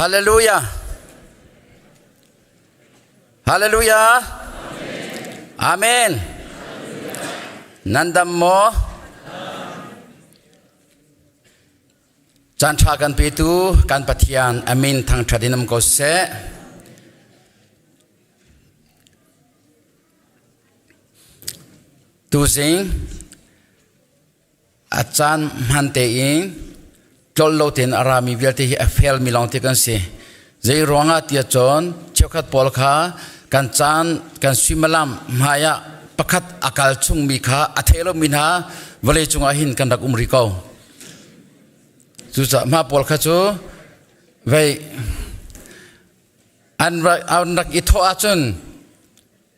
Hallelujah. Hallelujah. Amen. Nan dam maw? Caan ṭha kan petu kan Pathian amin thangṭhat in um ko seh. Tuzing a caan hman tein tlol lo tein a rami vialte hi a felmi lawng te kan si. Zei ruangah tiah cun cheukhat pawl kha kan caan kan suimilam hmai ah pakhat a kal chungmi kha a thei lomi hna vawlei cungah hin kan rak um rih ko. Cucaah mah pawl kha cu vei an rak i thawh ahcun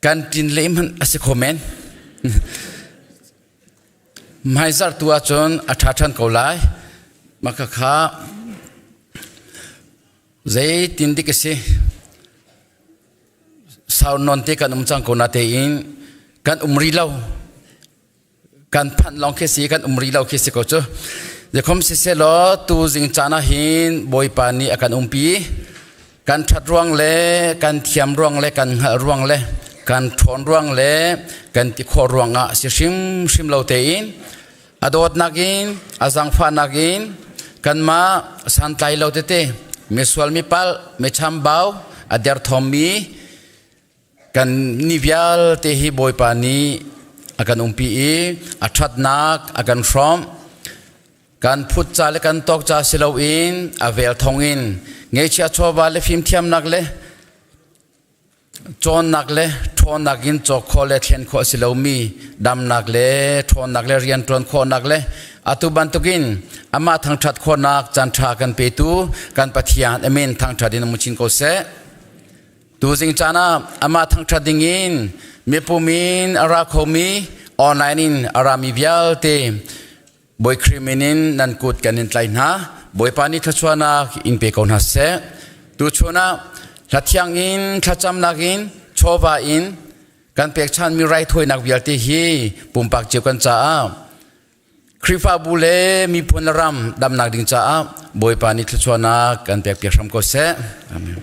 kan ṭin leh hmanh a si kho men. Hmaizarh tu ahcun a ṭha ṭhan ko lai. Mah khakha zeitin dik a si. Sau nawn te kan um cang ko na tein kan um rih lo. Kan phanh lawng khi si kan um rih lo khi si ko cu. Zekhom siselaw tu zing caan ah hin Bawipa nih a kan umpi. Kan ṭhat ruang le kan thiam ruang le kan hngalh ruang le kan ṭhawn ruang le kan ti khawh ruangah si hrimhrim lo tein a dawtnak in a zaangfahnak in kanmah santlai lo tete misual mipalh michambau a derthawmmi kan ni vialte hi Bawipa nih a kan umpi i a ṭhatnak a kan hrawmh. Kan phut ca le kan tawk ca si loin a vel thong in ngeihchiah chawva le fimthiamnak le cawnnak le ṭhawnnak in cawk khawh le thlen khawh si lomi damnak le ṭhawnnak le rianṭuan khawhnak le atu bantukin amah thangṭhat khawhnak caanṭha kan petu kan Pathian amen thangṭhat in um chin ko seh. Tuzing caan ah amah thangṭhat dingin mipum in a ra khomi online in a rami vialte Bawi Khrih min in nan kut kan in tlai hna. Bawipa nih thluachuahnak in pe ko hna seh. Tuchun ah hlathiang in thlacamnak in chawva in kan pekchanmi raithawinak vialte hi pumpak cio kan caah Khrihfabu le miphun le ram damnak ding caah Bawipa nih thluachuahnak kan pekpiak hram ko seh. Amen.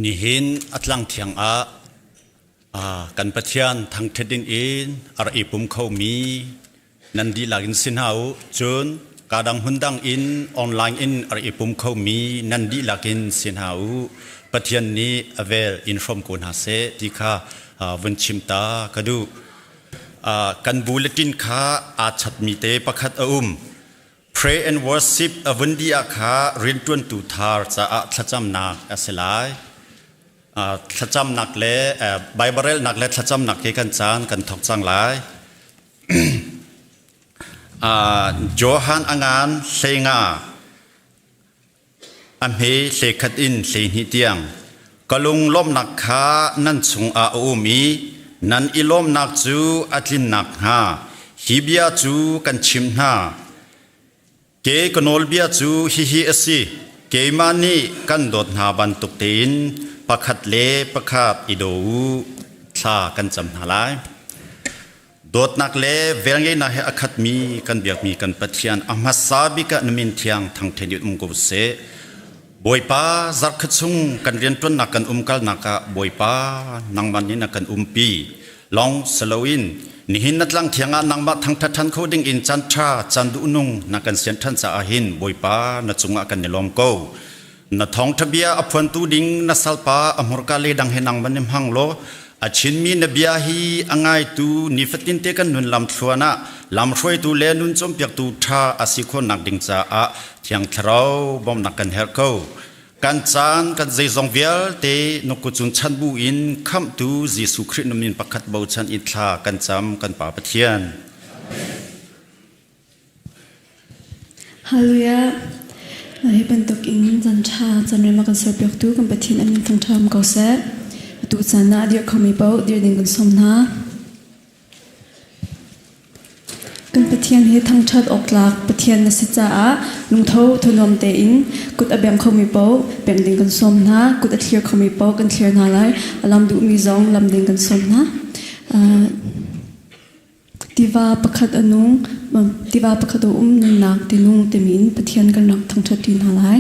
Nihin a tlangthiang ah kan Pathian thangṭhat ding in a rak i pum khomi nan dihlak in si hna u. Cun kadang hmundang in online in a rak i pum khomi nan dihlak in si hna u. Pathian nih a vel in hrawm ko hna seh ti kha vun chim ta ka duh. Kan bulletin kha aa chatmi te pakhat a um. Pray and worship a vun dih ah kha rianṭuantu thar caah thlacamnak a si lai. Thlacamnak le Bible relnak le thlacamnak hi kan caan kan thawk cang lai. Johan a ngan hleinga a hme hlekhat in hleihnih tiang ka lunglawmhnak kha nan chungah a um i nan i lawmnak cu a tlin nakhnga hi bia cu kan chimh hna. Ke ka nawlbia cu hihi a si, keimah nih kan dawt hna bantuk tein pakhat le pakhat i daw u. Thla kan cam hna lai. Dawtnak le velngeihnak he a khatmi kan biakmi kan Pathian a hmasa bik ah na min thiang thangṭhen in um ko seh. Bawipa zarhkhat chung kan rianṭuannak kan umkalnak ah Bawipa nangmah nih na kan umpi. Long saloin nihin na tlang thiang ah nangmah thangṭhat ṭhan kho ding in caan ṭha caan duhnung na kan sian ṭhan caah hin Bawipa na cungah kan i lawm ko. Na thawngṭha bia a phuantu ding na salpa a hmurka le dang he nangmah nih hmang law a chinmi na bia hi a ngaitu nifatinte kan nun lamthluan ah lamhruaitu le nun cawnpiaktu ṭha a si khawhnak ding caah Thiang Thlarau bawmhnak kan herh ko. Kan caan kan zeizong vialte na kutcung chan bu in khamhtu Jesuh Khrih na min pakhat bochan in thla kan cam kan Pa Pathian. Hallelujah. Hi bantuk in caan ṭha caan rem a kan serpiaktu kan Pathian a min thangṭha um ko seh. Atu caan ah a dir khomi paoh dir ding kan sawm hna. Kan Pathian hi thangṭhat awk tlak Pathian na si caah lungtho thanuam tein kut a beng khomi paoh bengh ding kan sawm hna. Kut a thlir khomi paoh kan thlir hna lai. A lam duhmi zong lam ding kan sawm hna. Tiva pakhat a nung, tiva pakhat a um nunnak tinung timi in Pathian kan rak thangṭhat ṭi hna lai.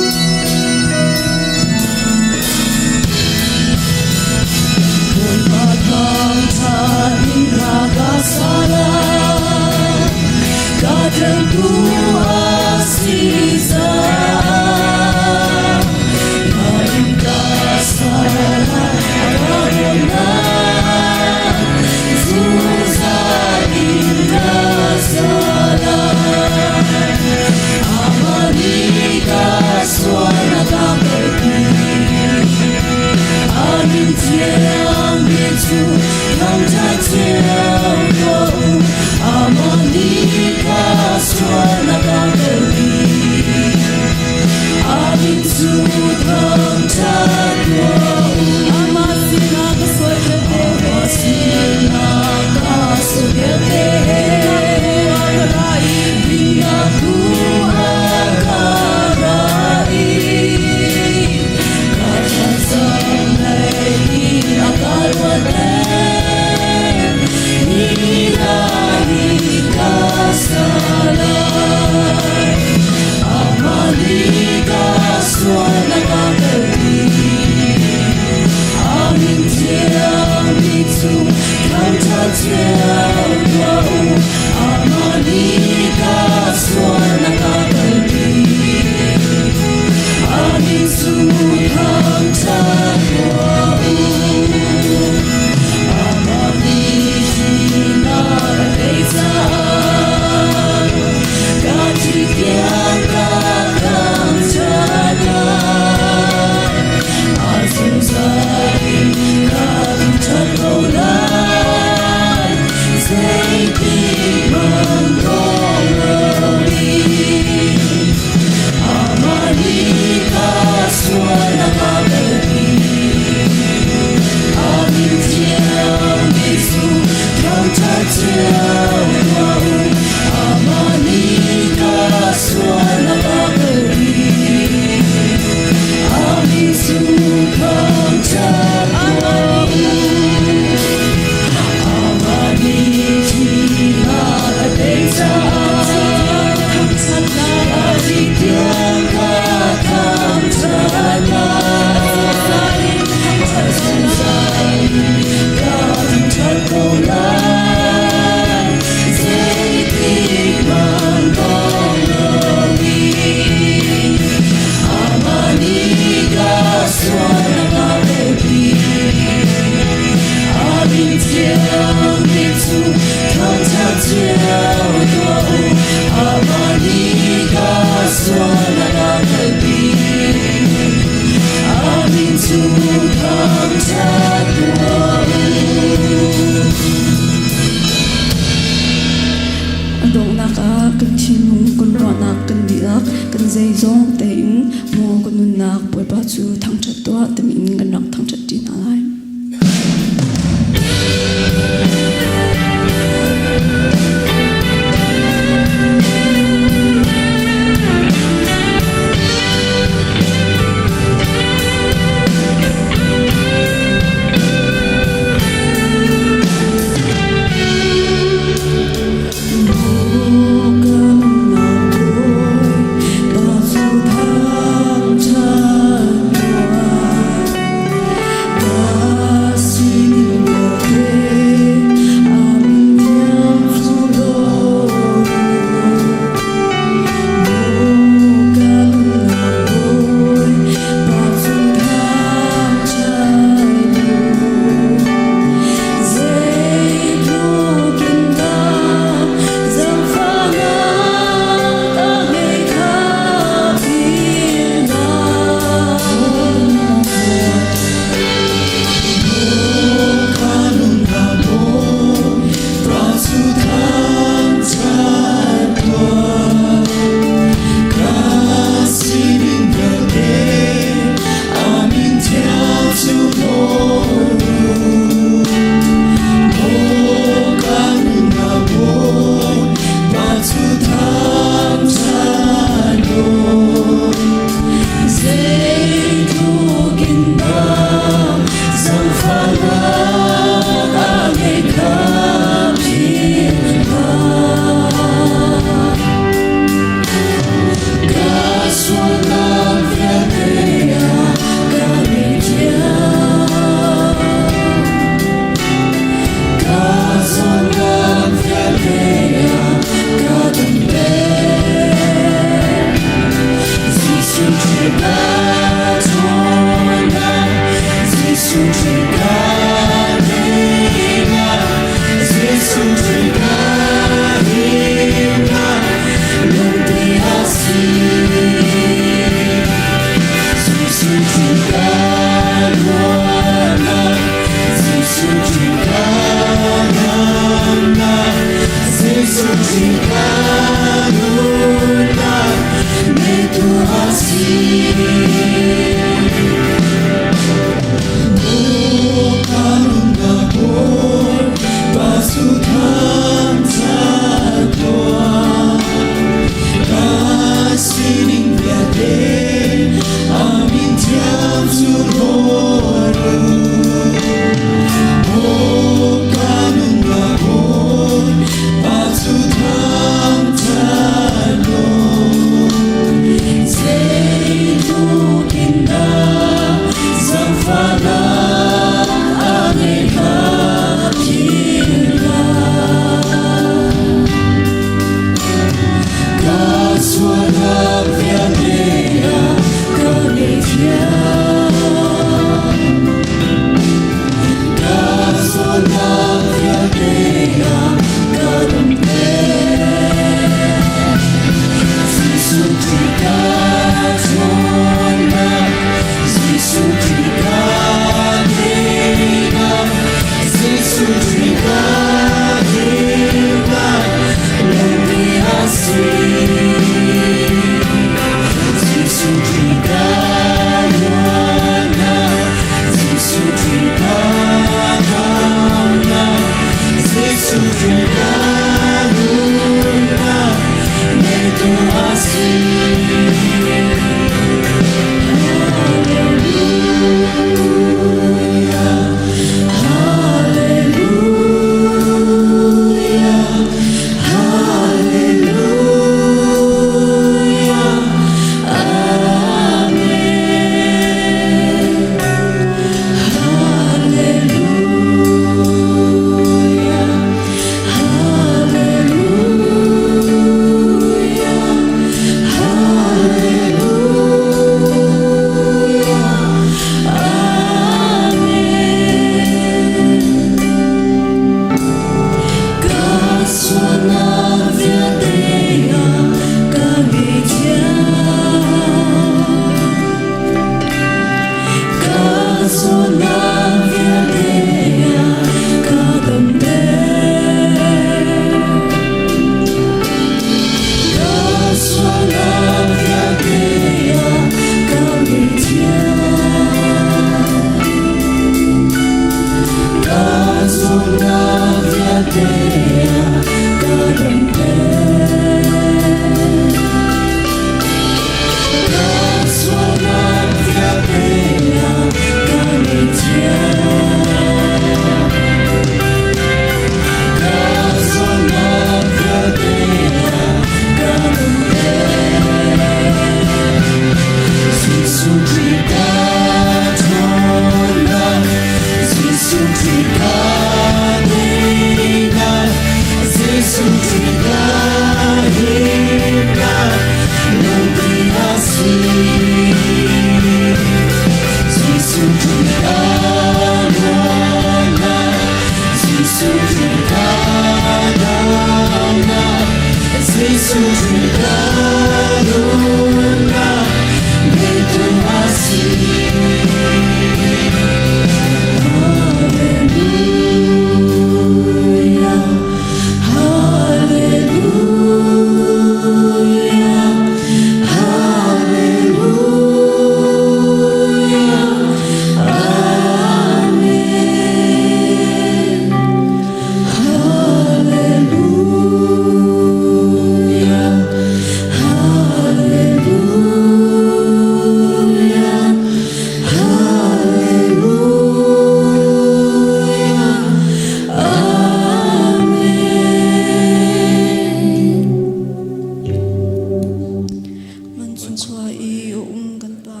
Mansung khua i a um kan pa,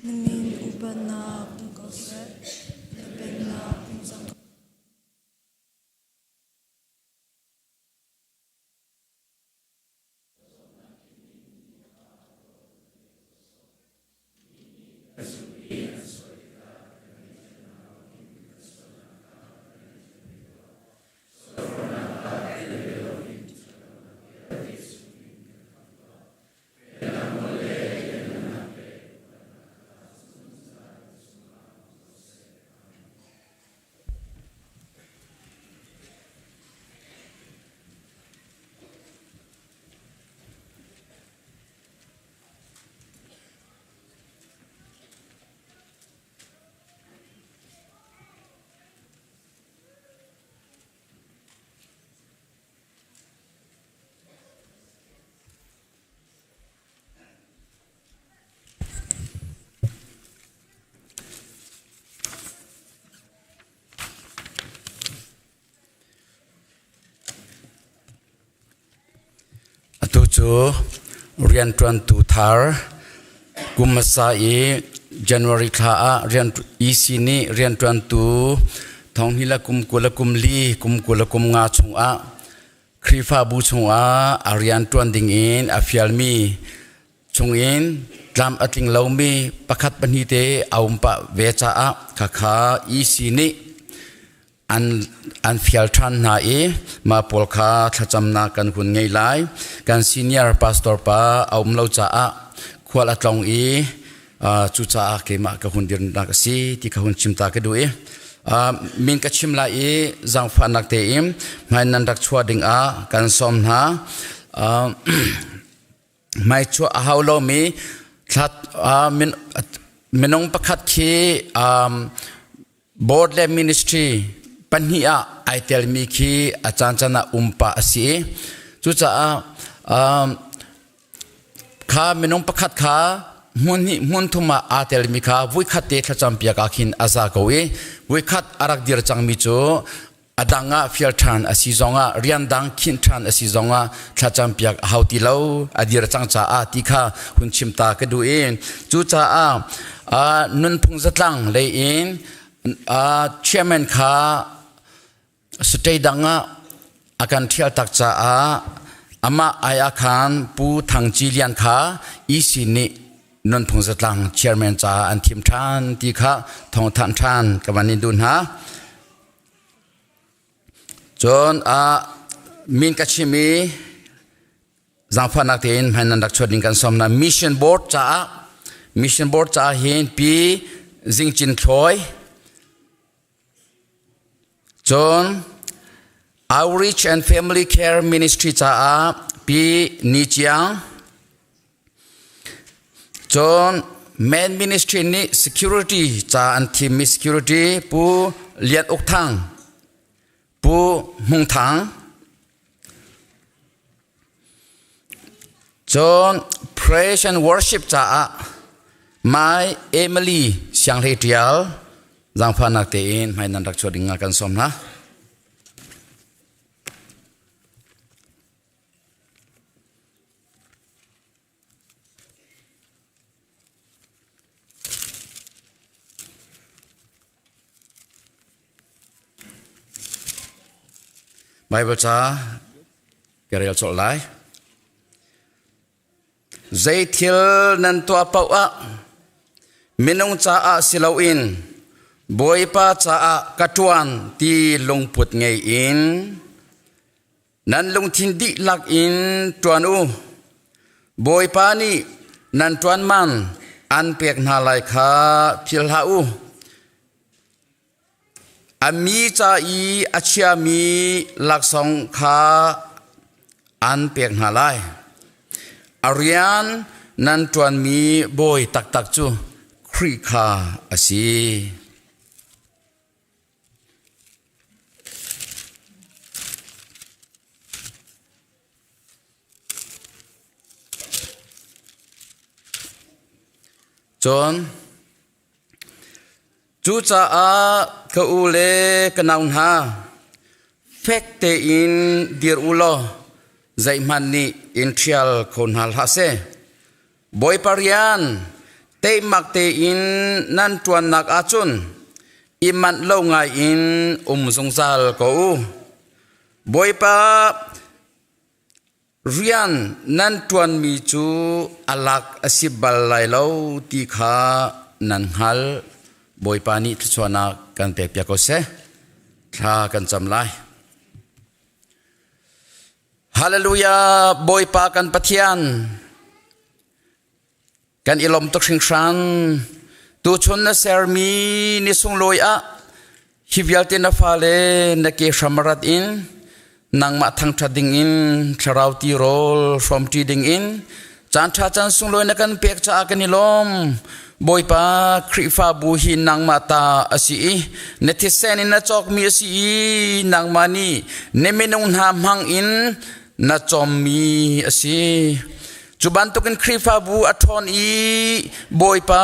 na min upatnak um ko seh, na pennak um cang ko. Atu cu rianṭuantu thar kum hmasa i January thla ah rian EC nih rianṭuantu thonghnih le kum 20 le kum li kum 20 le kum nga chungah Khrihfabu chungah a rianṭuan dingin a fialmi chungin tlam a tling lomi pakhat pahnih te a um pah ve caah khakha EC nih an fial ṭhan hna i mah pawl kha thlacamnak kan hun ngei lai. Kan senior pastor pa a um lo caah khual a tlong i cucaah keimah ka hun dirnak a si ti ka hun chim ta ka duh i min ka chim lai i zaangfahnak tein hmai nan rak chuah ding ah kan sawm hna. Hmai chuah a hau lomi thla minung pakhat khi Board le ministry pahnih ah ai telmi khi a caancaan ah um pah a si i cucaah kha minung pakhat kha hmun hnih hmun thum ah aa telmi kha vuikhat te thlacam piak ah khin a za ko i vuikhat a rak dir cangmi cu a dang ah fial ṭhan a si zongah rian dang khinh ṭhan a si zongah thlacam piak a hau ti lo a dir cang caah ti kha hun chim ta ka duh i cucaah nunphung zatlang lei in chairman kha state dang ah a kan ṭhial tak caah amah ai ah khan Pu Thang Ci Lian kha EC nih nunphung zatlang chairman caah an thim ṭhan ti kha thawngthanh ṭhan ka van in duh hna. Cun min ka chim i zaangfahnak tein hman nan rak chuat ding kan sawm hna. Mission Board caah Mission Board caah hin Pi Zing Cin Thlawi cun Outreach and Family Care Ministry caah Pi Ni Ciang Cun Man Ministry nih security ca an thimmi security Pu Lian Uk Thang, Pu Hmung Thang, cun praise and worship caah Mai Emily Sianghlei Tial zaangfahnak tein hmai nan rak chuah ding ah kan sawm hna. Baibal ca ka rel colh lai. Zei thil nan tuah paoh ah minung caah si loin Bawipa caah ka ṭuan ti lungput ngei in nan lungthin dihlak in ṭuan u. Bawipa nih nan ṭuan man an pek hna lai kha philh hlah u. A mi ca i a chiami laksawng kha an pek hna lai. A rian nan ṭuanmi bawi taktak cu Khrih kha a si. Cun Cucaah ka u le ka nau hna, fek tein dir u law zeihmanh nih in ṭhial kho hna hlah seh. Bawipa rian teimak tein nan ṭuannak ahcun i manh lo ngaiin um zungzal ko u. Bawipa Rian nan ṭuanmi cu a lak a si bal lai lo ti kha nan hngalh. Bawipa nih thluachuahnak kan pekpiak ko seh. Thla kan cam lai. Hallelujah! Bawipa kan Pathian, kan i lawm tuk hringhran. Tuchun na sermi ni sunglawi ah hi vialte na fale na ke hram rat in nangmah thangṭhat ding in thlarau tirawl hrawmṭi ding in caan ṭha caan sunglawi na kan pek caah kan i lawm. Bawipa Khrihfabu hi nangmah ta a si i na thisen in na cawkmi a si i nangmah nih na minung hna hmang in na cawmmi a si. Cu bantukin Khrihfabu a ṭhawn i Bawipa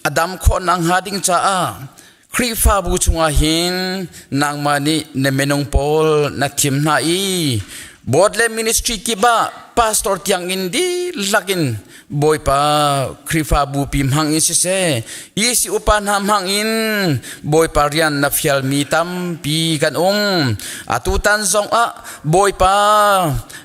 a dam khawh nakhnga ding caah Khrihfabu chungah hin nangmah nih na minung pawl na thim hna i board le ministry kip ah pastor tiang in dihlak in Bawipa Khrihfabu pi hmang in siseh EC upa hna hmang in Bawipa rian na fialmi tampi kan um. Atutan zong ah Bawipa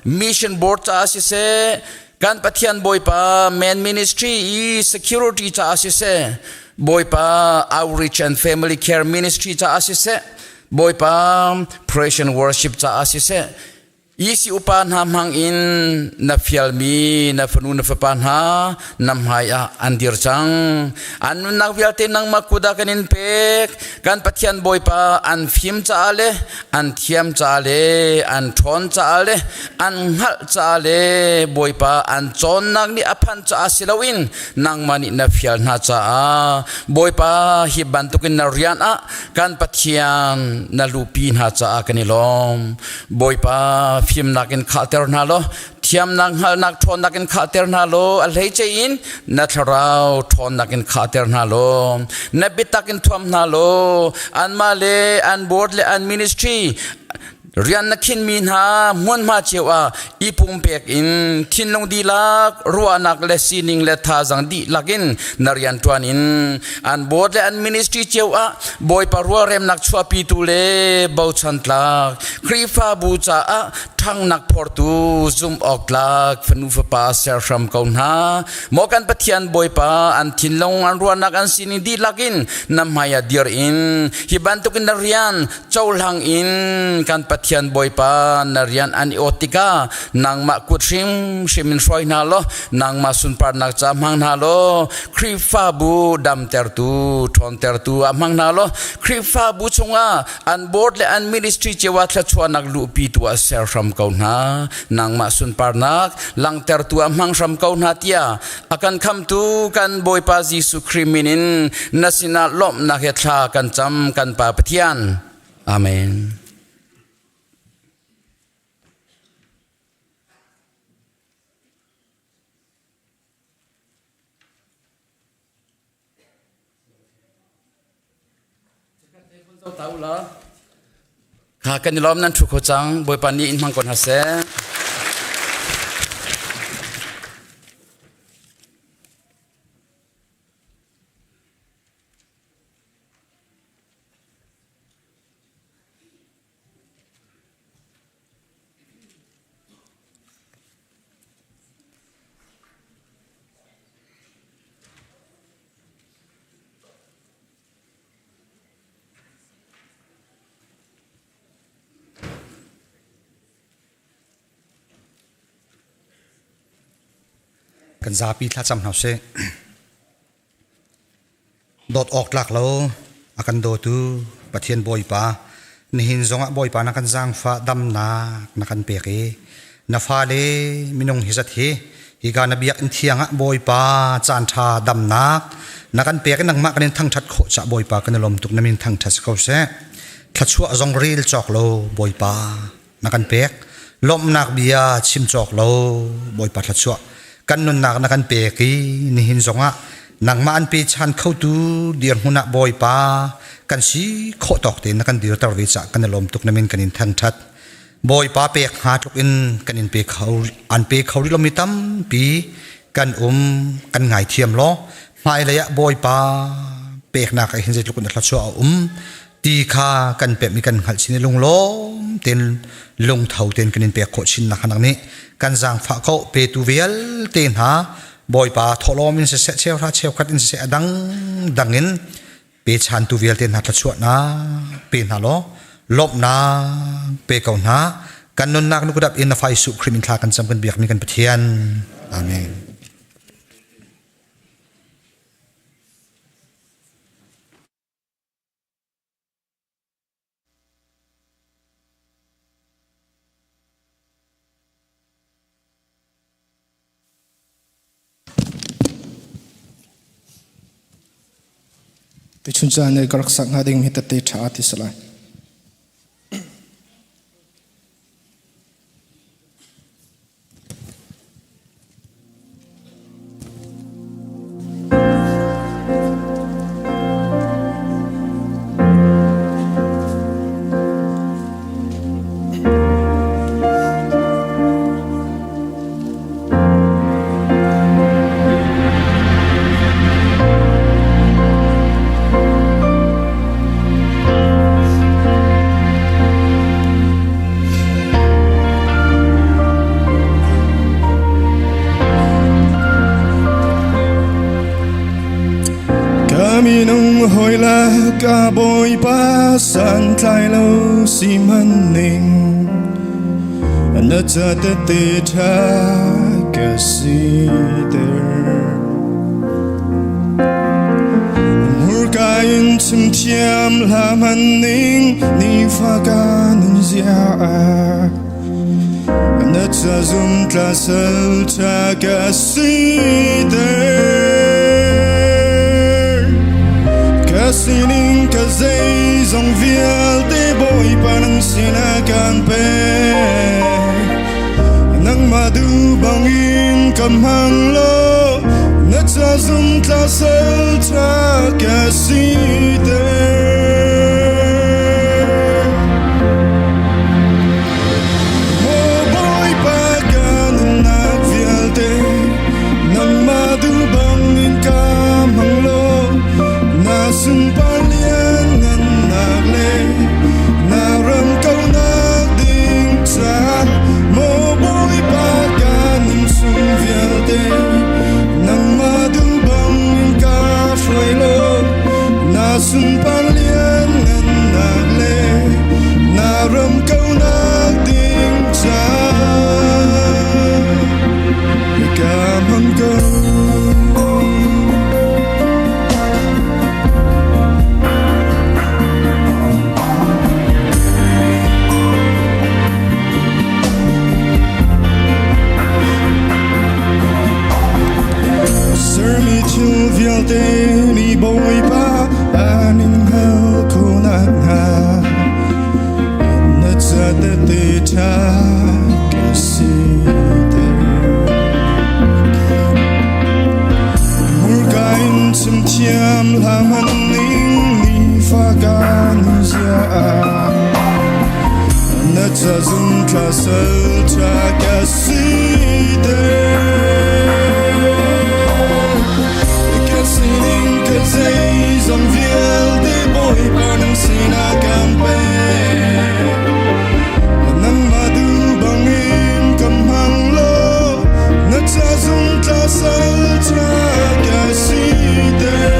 mission board caah siseh kan Pathian Bawipa man ministry i security caah siseh Bawipa outreach and family care ministry caah siseh Bawipa praise and worship caah siseh Isi upa hna hmang in na fialmi na fanu na fapa hna na hmai ah an dir cang. An nunnak vialte nangmah kut ah kan in pek. Kan Pathian Bawipa an fim caah le an thiam caah le an ṭhawn caah le an hngalh caah le Bawipa an cawnnak nih a phanh caah si loin nangmah nih na fial hna caah Bawipa hi bantukin na rian ah kan Pathian na lupi hna caah kan i lawm. Bawipa fimnak in khahter hna law thiamnak hngalhnak ṭhawnnak in khahter hna law a hleice in na thlarau ṭhawnnak in khahter hna law na biatak in thuam hna law anmah le an board le an ministry rian na khinmi hna hmunhma cio ah i pumpek in thinlung dihlak ruahnak le sining le thazaang dihlak in na rian ṭuan in an board le an ministry cio ah Bawipa rualremnak chuahpitu le bochan tlak Khrihfabu caah ṭhangnak phortu zumh awk tlak fanu fapa ser hram ko hna. Maw kan Pathian Bawipa an thinlung an ruahnak an sining dihlak in na hmai ah dir in hi bantukin na rian cohlang in kan Pathian Bawipa na rian an i awt tikah nangmah kut hrimhrim in hruai hna law nangmah sunparnak ca hmang hna law Khrihfabu damtertu ṭhawntertu ah hmang hna law Khrihfabu chungah an board le an ministry cio ah thluachuahnak luhpitu ah ser hram ko hna nangmah sunparnak langhtertu ah hmang hram ko hna tiah a kan khamtu kan Bawipa Jesuh Khrih min in na sinah lawmhnak he thla kan cam kan Pa Pathian. Amen. Kha kan i lawm nan thu kho cang Bawipa nih in hmang ko hna seh. Kan zapi thlacam hna sih. Dawt awk tlak lo a kan dawtu Pathian Bawipa, nihin zongah Bawipa na kan zaangfah damnak na kan pek i na fale minung hi zat hi hika na biakinn thiang ah Bawipa caan ṭha damnak na kan pek i nangmah kan in thangṭhat khawh cah Bawipa kan i lawm tuk, na min thangṭhat si ko seh. Thluachuah zong rel cawk lo Bawipa na kan pek, lawmhnak bia chim cawk lo Bawipa thluachuah kan nunnak na kan pek i nihin zongah nangmah an pechan khotu dirhmun ah Bawipa kan si khawh tawk tein na kan dirter ve cah kan i lawm tuk, na min kan in thangṭhat. Bawipa pek hnga tluk in kan in pe kho an pe kho rih lomi tampi kan um, kan ngaithiam law hmailei ah Bawipa peknak ah hin zeitluk in a thluachuah a um ti kha kan pemh i kan hngalh chin i lunglawm tein lungtho tein kan in pek khawh chin nak nak nih kan zaangfah ko. Petu vialte hna Bawipa thawhlawm in siseh, cheuhra cheukhat in siseh, a dang dang in pechantu vialte hna thluachuahnak pe hna law lawmhnak pe ko hna. Kan nunnak nukudap in na fa Jesuh Khrih min thla kan cam, kan biakmi kan Pathian. Amen. Tuchun caan i ka rak sak hnga ding hi tette ṭha ti si lai. Ka minung hawi le ka bawipa santlai lo si hmanning na ca tete ṭha ka siter. Hmurka in chim thiam hlah hmanning nifa ka nun zia na ca zum tla sal ṭha ka siter. Ka sining ka zeizong vialte Bawipa nang sinah kan pek. Nangmah duh bangin ka hmang law na ca zum tla sal ṭha ka siter. Maw Bawipa ka nunnak vialte nangmah duh bangin ka hmang law na sunpar lianngannak le na ram kaunak ding caah maw Bawipa ka nun chung vialte nangmah duh bangin ka hruai law na sunpar lianngannak le na ram kaunak ding caah ka hmang ko. Sermi thil vialte nih Bawipa an in hngal kho nakhnga na ca tete ṭha ka siter. Hmurka in chim thiam hlah hmanning nifa ka nunzia ah na ca zum thla sal ṭha ka siter. Ka sining ka zeizong vialte Bawipa nang sinah kan pek. Nangmah duh bangin ka hmang law na ca zung tla sal ṭha ka siter.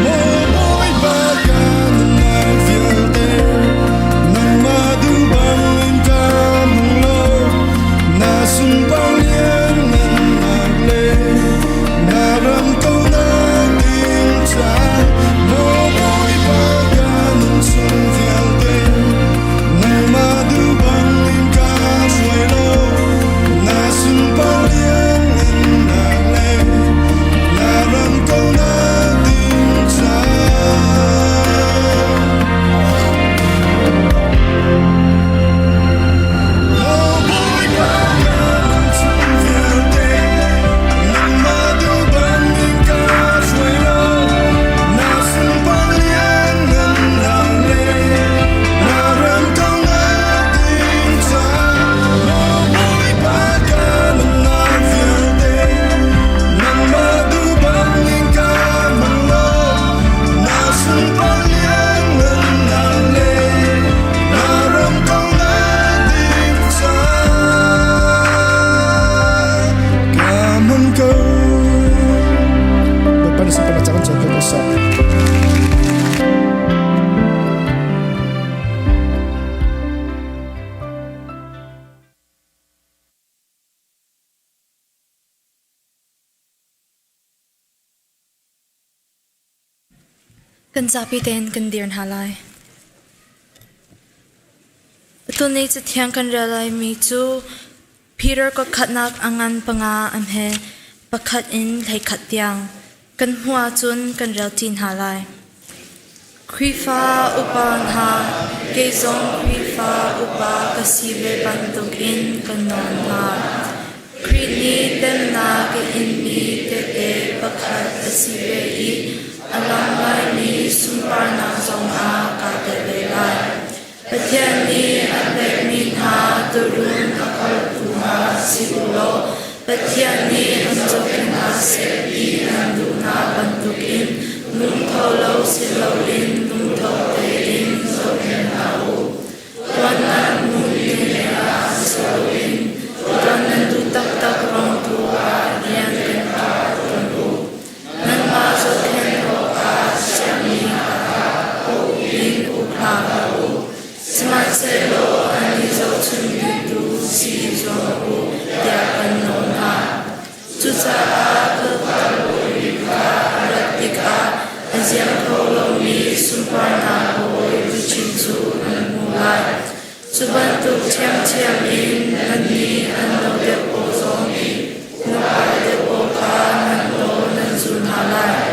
Maw Bawipa ka nunnak vialte nangmah duh bangin ka hmang law na sunpar Kan zapi tein kan dir hna lai. Tuni cathiang kan rel laimi cu Peter kuatkhatnak a ngan panga an he pakhat in hleikhat tiang kan hmuh ahcun kan rel ṭi hna lai. Khrihfa upa hna, kei zong Khrihfa upa ka si ve bantukin kan nawl hna. Khrih nih temnak a inmi tehte pakhat a si ve i a lang ngaimi sunparnak zongah kaa tel ve lai. Pathian nih a pekmi hna tuurun a kholtu hna si u law Pathian nih an zohkhenh hna seh ti an duhnak bantukin lungtho lo si loin lungtho tein zohkhenh hna u. Tuan nan hmuh ning ah si loin tuan nan duh taktak ruang tu ah rian kan tuah tawn u. Nanmah zohkhenh awkah chiahmi kha in uk hna hlah u. Sihmanhsehlaw an i zohchunh dingtu si i zuam u tiah kan nawl hna. Cucaah kha a rat tikah a ziam kho lomi sunparnak bawi luchin cu an hmu lai. Cu bantuk ṭhiamṭhiam in nannih an no deuh pawl zong nih nupa deuh pawl kha nan nawl nan zul hna lai.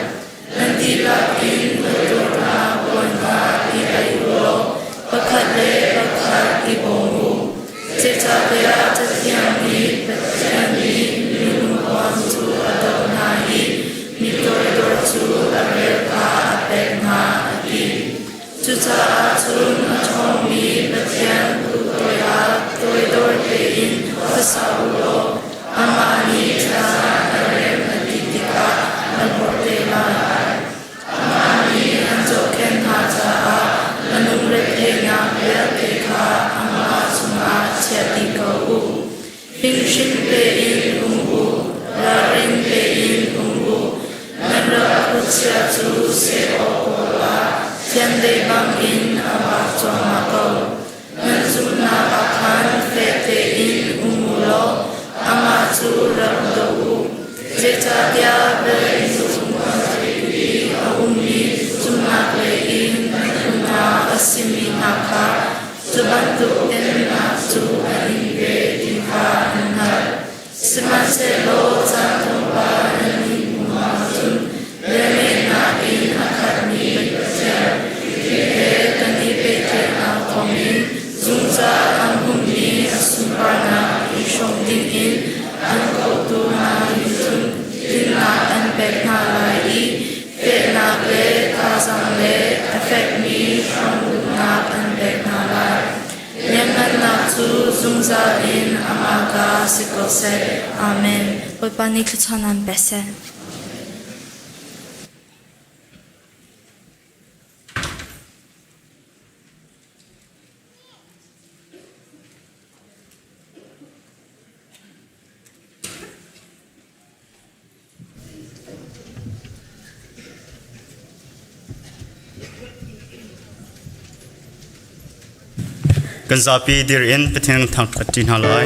Nan dihlak in utunak puan hna i aih u law pakhat le pakhat i bawm u. Zeicahtiah Cathiang nih Pathian nih minung cu a doh hna i mi toidor cu a vel kha a pek hna, a ti. Cucaah cun a ṭhawngmi Pathian kut toiah toidor tein khuasa u law amah nih caan a rem a ti tikah a hlawt te lai. Amah nih an zohkhenh hna caah na lungretheihnak vialte kha amah cungah chia dih ko u. Fimhring tein um u, ralring tein um u. Nan rak khuachia cu seh awk kawl ah chiandeih bangin a vak cuahmah ko. Nan zumhnak ah khan fek tein um u law amah cu rak doh u. Zeicahtiah velnung i a ummi zumhnak lei in unau a simi hna kha Cu bantuk temnak cu a in ve ti kha an hngalh. Sihmanhsehlaw caan tlawmpal an in hmu ahcun velngeihnak in a khatmi Pathian Khrih he kan i pehtlaihnak thawngin zungzal an hummi a sunparnak i hrawm dingin an kawhtu hna nih cun tlinnak an pek hna lai i Fehnak le thazaang le a fekmi hrambuhnak an pek hna lai. Lianngannak cu zungzal in amah ta si ko seh. Amen. Bawipa nih thluachuah nan pe seh. Kan zapi dir in Pathian thangṭhat ṭi hna lai.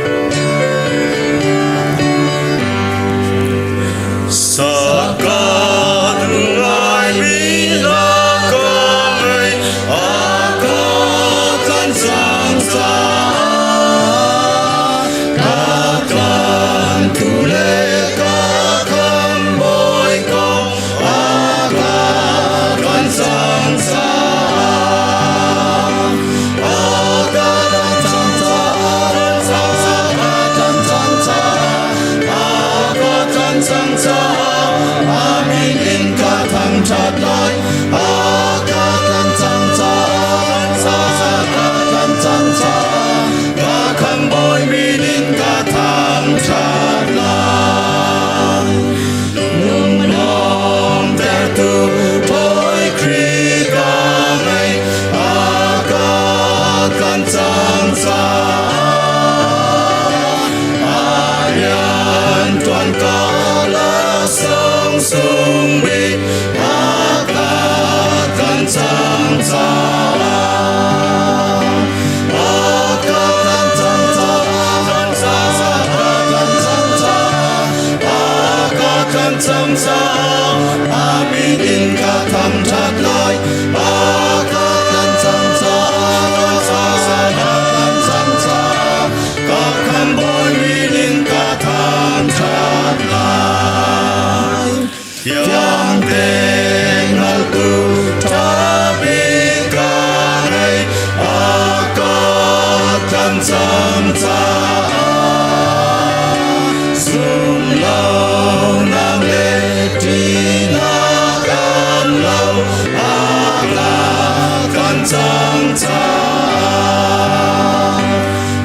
caah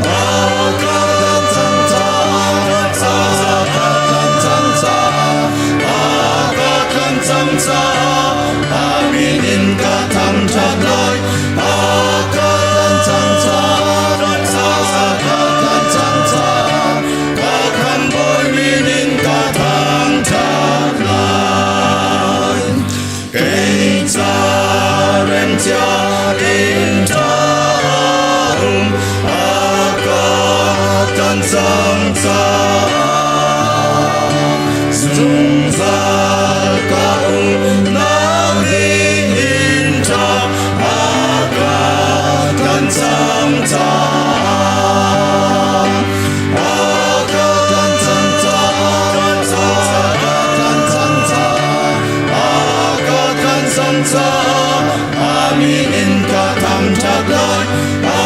A ka tlanh cang caah A ka tlanh cang caah A ka tlanh cang caah A min in ka thangṭhat lai A ka tlanh cang caah A ka tlanh cang caah Ka khamhbawi min in ka thangṭhat lai Kei ca remcia inn ṭha um a ka tlanh cang caah zungzal ka umnak ding inn ṭha a ka tlanh cang caah a ka tlanh cang caah a ka tlanh cang caah a ka tlanh cang caah a min in ka thangṭhat lai a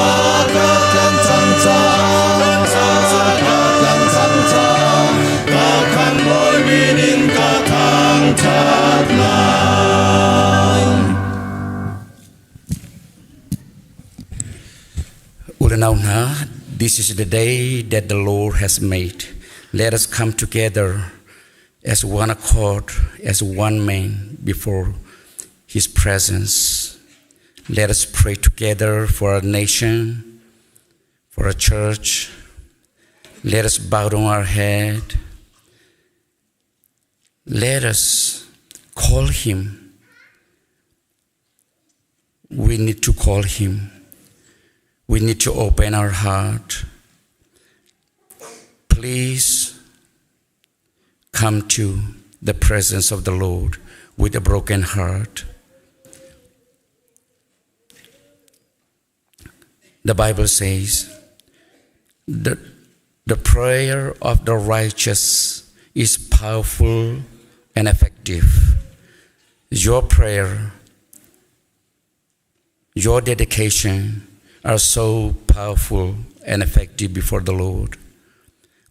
ka tlanh cang caah a ka tlanh cang caah ka khamhbawi min in ka thangṭhat lai. Ulenau hna, this is the day that the Lord has made. Let us come together as one accord, as one man before his presence. Let us pray together for our nation, for our church. Let us bow down our head. Let us call him. We need to call him. We need to open our heart. Please come to the presence of the Lord with a broken heart. The Bible says that the prayer of the righteous is powerful and effective. Your prayer, your dedication are so powerful and effective before the Lord.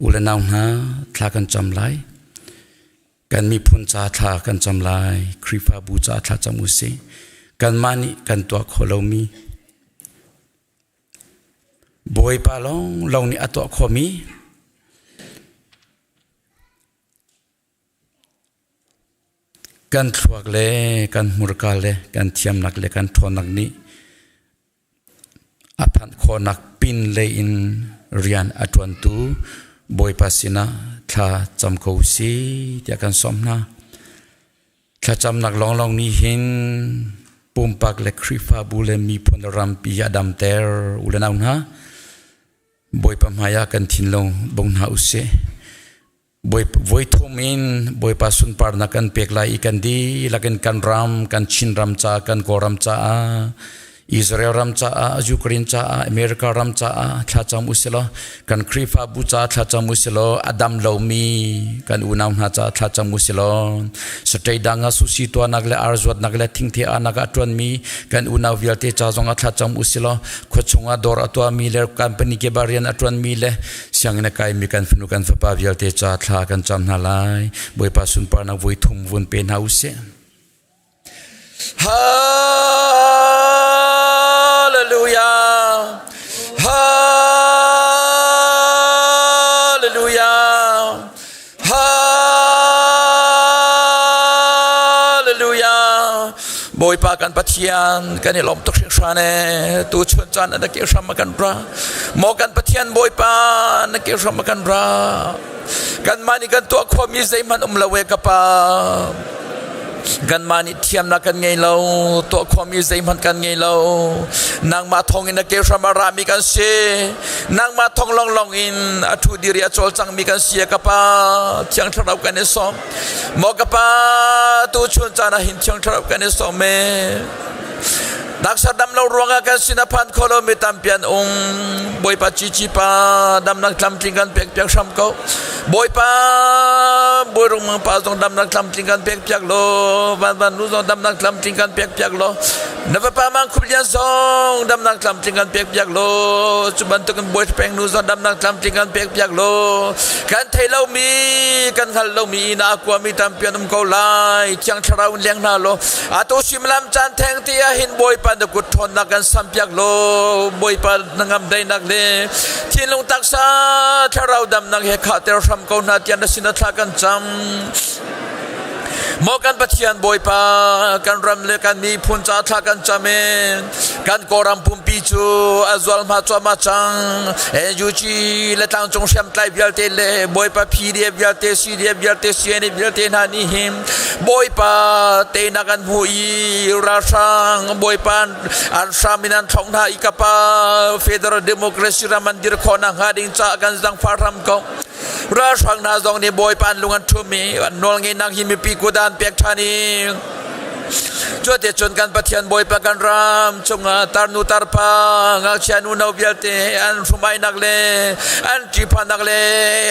Ulenau hna thla kan cam lai. Kan miphun ca thla kan cam lai. Khrihfabu ca thla cam usih. Kanmah nih kan tuah kho lomi Bawipa lawng lawng nih a tuah khawhmi kan thluak le kan hmurka le kan thiamnak le kan ṭhawnnak nih a phanh khawhnak pin lei in rian a ṭuantu Bawipa sinah thla cam ko si tiah kan sawm hna. Thlacamnak lawnglawng nih hin pumpak le Khrihfabu le miphun rampi a damter u le nau hna. Bawipa hmai ah kan thinlung bung hna usih. Voi thum in Bawipa sunparnak kan pek lai i kan dihlak in kan ram, kan Chin ram ca, kan Kawlram caah Israel ram caah, Ukraine caah, America ram caah thlacam usilaw, kan Khrihfabu caah thlacam usilaw, a dam lomi kan unau hna caah thlacam usilaw, satei dang ah susi tuahnak le arzuatnak le thingthe anak ah ṭuanmi kan unau vialte ca zong ah thlacam usilaw, khuachung ah dawr a tuahmi le company ke ba rian a ṭuanmi le sianginn a kaimi kan fanu kan fapa vialte ca thla kan cam hna lai. Bawipa sunparnak voi thum vun pe hna usih. Hallelujah. Hallelujah. Hallelujah. Bawipa kan Pathian kan i lawm tuk hringhran e tu chun caan na ke hram a kan ra maw kan Pathian Bawipa na ke hram a kan ra kanmah nih kan tuah khawhmi zeihmanh um lo e ka pa kanmah nih thiamnak kan ngei lo tuah khawhmi zeihmanh kan ngei lo nangmah thawng in na ke hram a rami kan si nangmah thawng lawnglawng in a ṭhu dir i a cawlcangmi kan si ka pa thiang thlarau kan i sawm maw ka pa tu chun caan ah hin thiang thlarau kan i sawm e Taksa dam lo ruangah kan sin a phan kho lo mi tampi an um. Bawipa cici pa damnak tlamtling kan pek piak hram ko. Bawipa Bawirung mang pa zong damnak tlamtling kan pek piak lo. Van van nu zong damnak tlamtling kan pek piak lo. Na fapa mang khup lian zong damnak tlamtling kan pek piak lo. Cu bantukin Bawi peng nu zong damnak tlamtling kan pek piak lo. Kan thei lomi kan hngal lomi na kuami tampi an um ko lai. Thiang thlarau in leng hna lo. Atu suimilam caan theng ti ah hin Bawipa Bawipa na kut ṭhawnnak kan sampiak law Bawipa na ngam daihnak le thinlung taksa thlarau damnak he khahter hram ko hna tiah na sin ah thla kan cam. Maw kan Pathian Bawipa kan ram le kan miphun ca thla kan cam i kan Kawlram pumpi cu a zualhma cuahmah cang. NUG le tlangcung hriamtlai vialte le Bawipa PDF vialte CDF vialte CNA vialte hna nih hin Bawipa teinak an hmu i ralhrang Bawipa an hram in an thlong hna i kapa Federal Democracy ram an dir khawh nakhnga ding caah kan zangfah hram ko. Ralhrang hna zong nih Bawipa an lung an ṭhum i an nawlngeihnak hi mipi kut ah an pek ṭhan i Cuticun kan Pathian Bawipa kan ram cungah tarnu tarpa ngakchia nuno vialte an hrumainak le an ṭihphannak le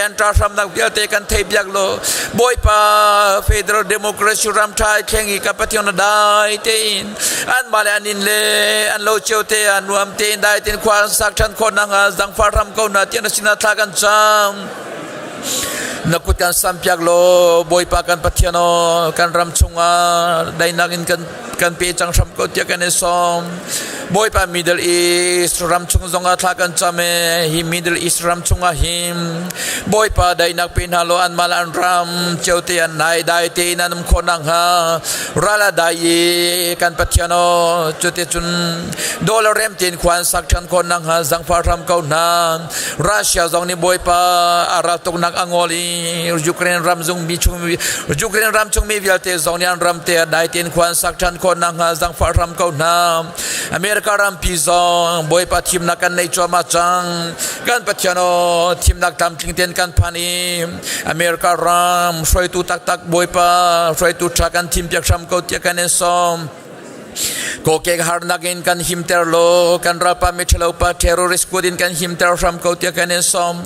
an ṭahramnak vialte kan thei piak law Bawipa Federal Democracy ram ṭha i thleng i ka Pathian na dai tein anmah le an inn le an lo cio te ah nuam tein dai tein khua an sak ṭhan khawh nakhnga zangfah hram ko hna tiah na sinah thla kan cam. Na kut kan sampiak law Bawipa kan Pathian aw kan ram chungah daihnak in kan kan pe cang hram ko tiah kan i sawm. Bawipa Middle East ram chung zongah thla kan cam i hi Middle East ram chungah him Bawipa daihnak pe hna law anmah le an ram cio te an nai dai tein an um khawh nakhnga ral a dai i kan Pathian aw cuticun dollar rem tein khua an sak ṭhan khawh nakhnga zangfah hram ko hna. Russia zong nih Bawipa a raltuknak a ngol i Ukraine ram zung mi chung Ukraine ram chung mi vialte zong nih an ram te dai tein khua an sak ṭhan khawh nakhnga zangfah hram ko hna. America rampi zong Bawipa thimnak kan nei cuahmah cang. Kan Pathian aw thimnak tlamtling tein kan phan i America ram hruaitu taktak Bawipa hruaitu ṭha kan thimpiak hram ko tiah kan in sawm. Kokek harnak in kan himter law kan ralpa miṭhalo pa terrorist kut in kan himter hram ko tiah kan in sawm.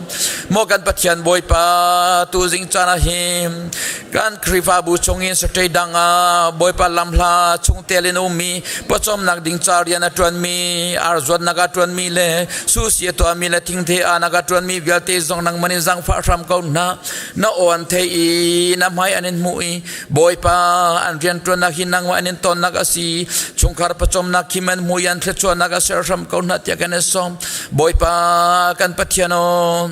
Maw kan Pathian Bawipa tuzing caan ah hin kan Khrihfabu chungin state dang ah Bawipa lamhla chungtel in ummi pawcawmnak ding ca rian a ṭuanmi arzuatnak a ṭuanmi le susi a tuahmi le thingthe anak a ṭuanmi vialte zong nangmah nih zaangfah hram ko hna. Na aw an theih i na hmai an in hmuh i Bawipa an rianṭuannak hi nangmah an in tonnak a si. Chungkhar pawcawmnak khim an hmu i an thluachuahnak a ser hram ko hna tiah kan in sawm. Bawipa kan Pathian aw,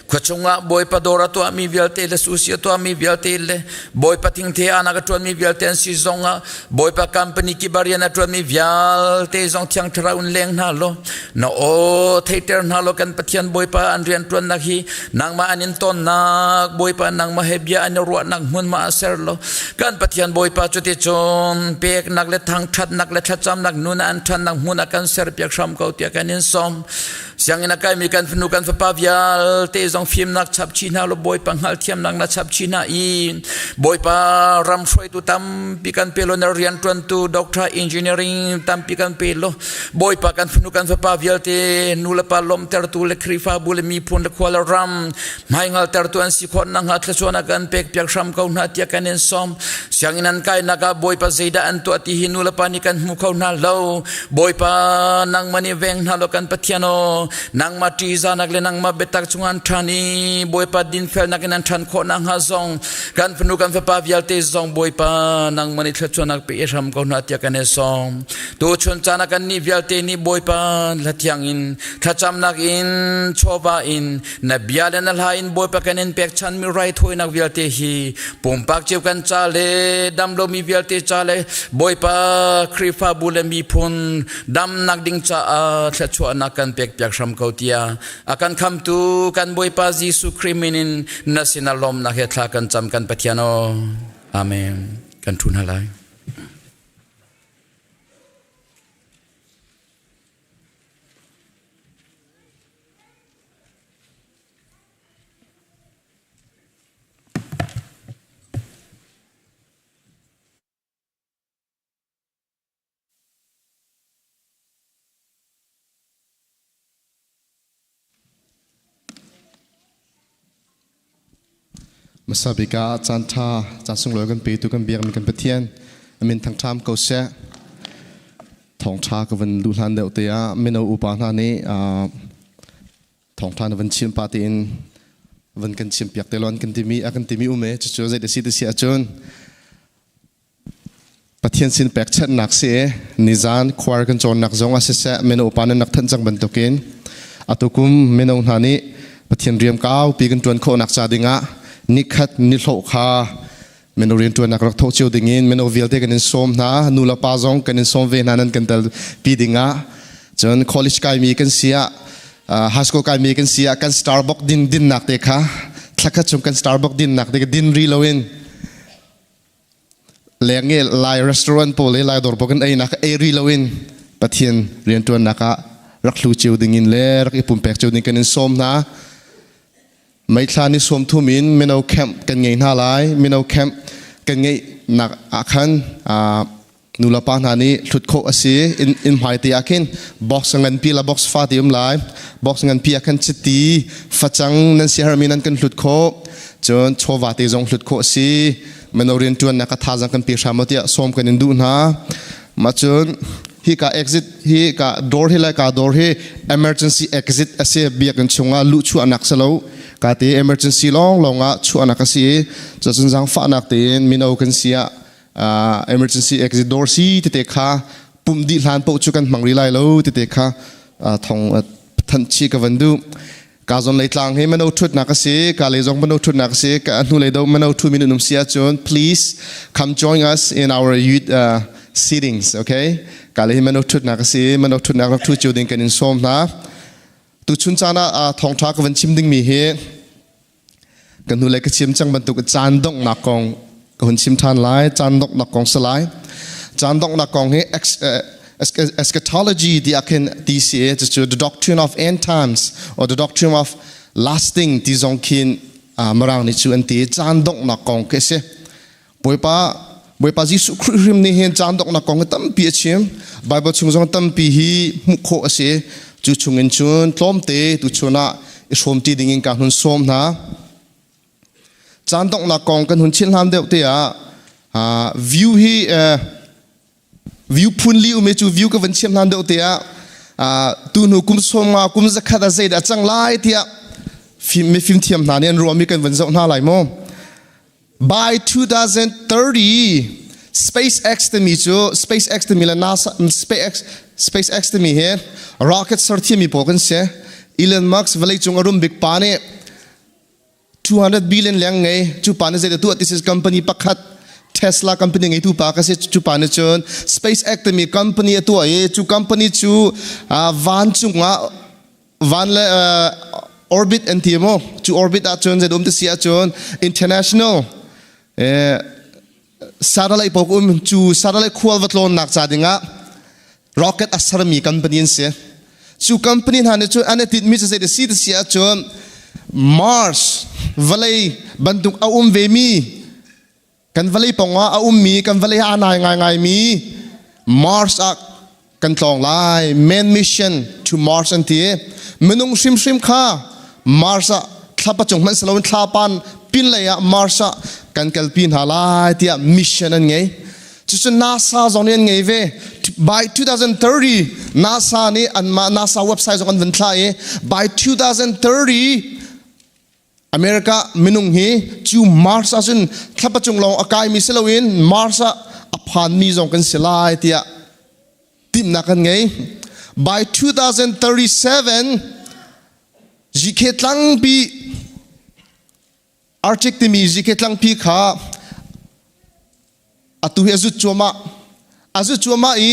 khua chungah Bawipa dawr a tuahmi vialte le susi a tuahmi vialte le Bawipa thingthe anak a ṭuanmi vialte an si zongah Bawipa company kip ah rian a ṭuanmi vialte zong Thiang Thlarau in leng hna law na aw theiter hna law kan Pathian Bawipa an rian ṭuannak hi nangmah an in tonnak Bawipa nangmah he bia an i ruahnak hmunhma ah ser law kan Pathian Bawipa cuticun peknak le thangṭhatnak le thlacamnak nun an ṭhannak hmun ah kan serpiak hram ko tiah kan in sawm. Sianginn a kaimi kan fanu kan fapa vialte zong fimnak chap chih hna law Bawipa hngalhthiamnak na chap chih hna i Bawipa ram hruaitu tampi kan pe law na rianṭuantu doctor engineering tampi kan pe law Bawipa kan fanu kan fapa vialte nu le pa lawmhtertu le Khrihfabu le miphun le khua le ram hmaingaltertu an si khawh nakhnga thluachuahnak kan pek piak hram ko hna tiah kan in sawm. Sianginn an kainak ah Bawipa zeidah an tuah ti hi nu le pa nih kan hmu kho hna lo. Bawipa nangmah nih veng hna law kan Pathian aw nangmah ṭihzahnak le nangmah biatak chungah an ṭhan i Bawipa dinfelnak in an ṭhan khawh nakhnga zong kan fanu kan fapa vialte zong Bawipa nangmah nih thluachuahnak pe i hram ko hna tiah kan i sawm. Tuchun caan ah kannih vialte nih Bawipa hlathiang in thlacamnak in chawva in na bia le na hla in Bawipa kan in pekchanmi raithawinak vialte hi pumpak cio kan ca le damlomi vialte ca le Bawipa Khrihfabu le miphun damnak ding caah thluachuahnak kan pekpiak hram ko tiah a kan khamtu kan Bawipa Jesuh Khrih min in na sinah lawmnak he thla kan cam kan Pathian aw. Amen. Kan thu hna lai. Hmasa bik ah caanṭha, caan sunglawi kan petu kan biakmi kan Pathian a min thangṭham ko seh. Thawngṭha ka van luh hlan deuh te ah mino upa hna nih thawngṭha na van chim pah tein van kan chim piak te law an kan timi a kan timi um e cucu zei da si ti si ahcun. Pathian sin pekchanhnak si i nizan khuar kan cawnnak zong ah siseh mino upa nan rak thanh cang bantukin atukum mino hna nih Pathian riam kaupi kan ṭuan khawhnak ca dingah nikhat nihlawh kha mino rianṭuannak rak thawh cio dingin mino vialte kan in sawm hna. Nu le pa zong kan in sawm ve hna nan kan tel pi dingah. Cun college kaimi kan si ah, high school kaimi kan si ah, kan Starbucks din dinnak te kha thlakhat chung kan Starbucks dinnak te din ri loin leng i Lai restaurant pawl i Lai dawr pawl kan einak ei ri loin Pathian rianṭuannak ah rak hlu cio dingin le rak i pumpek cio ding kan in sawm hna. Meithla ni 30 in mino camp kan ngei hna lai. Mino camp kan ngeihnak ah khan nulepa hna nih hlut khawh a si. Inn hmaite ah khin box nganpi la box fate um lai. Box nganpi ah khan chiti, facang nan siaherhmi nan kan hlut khawh. Cun chawva te zong hlut khawh a si. Mino rianṭuannak a thazaang kan pe hram tiah sawm kan in duh hna. Mah cun hi ka exit hi ka door hi lai ka door hi emergency exit a si. Biakinn chungah luh chuahnak si lo, ka te emergency lawng lawng ah chuahnak a si i cun zaangfahnak tein mino kan si ah emergency exit door si tete kha pumh dih hlan paoh cu kan hmang rih lai lo tete kha thong thanh chi ka van duh. Ka zon lei tlang hi mano thutnak a si, ka lei zong mano thutnak a si. Ka hnu lei do mano thu min um si ahcun please come join us in our youth seatings, okay? Ka lei hi mano thutnak a si, mano thutnak rak thu cio ding kan in sawm hna. Tu chun caan ah thawngtha ka van chim ding mi hi kan hnu lei ka chim cang bantuk caan donghnak kong ka hun chim than lai. Caan donghnak kong si lai. Caan donghnak kong hi eschatology ti ah khin ti si i cucu the doctrine of end times or the doctrine of lasting ti zong khin Mirang nih cu an ti. Caan donghnak kong khi a si. Bawipa Bawipa Jesuh Khrih hrim nih hin caan donghnak kong hi tampi a chim. Bible chung zong tampi hi hmuh khawh a si. Cu chungin cun tlawmte tuchun ah i hrawmṭi dingin ka hun sawm hna. Caan donghnak kong kan hun chim hlan deuh te ah view hi view phun li um i cu view ka van chim hlan deuh te ah tu hnu kum 50 kum 100 ah zeidah cang lai tiah mifim thiam hna nih an ruahmi kan van zoh hna lai maw? By 2030, SpaceX timi cu SpaceX timi le NASA SpaceX SpaceX timi hi rocket serthiami pawl kan si. Elon Musk vawleicung a rum bik pa nih 200 billion leng ngei. Cu pa nih zeidah tuah? This is company pakhat Tesla company ngeitu pa ka si. Cu pa nih cun SpaceX timi company a tuah i cu company cu vancung ah van le orbit an ti maw, cu orbit ahcun zei um ti si ahcun international satellite pawl um. Cu satellite khual va tlawnnak ca dingah rocket a sermi company an si. Cu company hna nih cun an i tinhmi cu zei si ti si ahcun Mars vawlei bantuk a um ve mi, kan vawlei pong ah a ummi, kan vawlei aa nai ngaingaimi Mars ah kan tlawng lai. Man mission to Mars an ti. Minung hrimhrim kha Mars ah, thlapa cung hmanh si loin thlapan pinlei ah Mars ah kan kalpi hna lai tiah mission an ngei. Cucu NASA zong nih an ngei ve. By 2030, NASA nih anmah NASA website zong an vun thlah i by 2030 America minung hi cu Mars ahcun thlapa cung lawng a kaimi si loin Mars ah a phanmi zong kan si lai tiah timhnak kan ngei. By 2037, GK tlangpi, Arctic timi GK tlangpi kha atu hi a zut cuahmah, a zut cuahmah i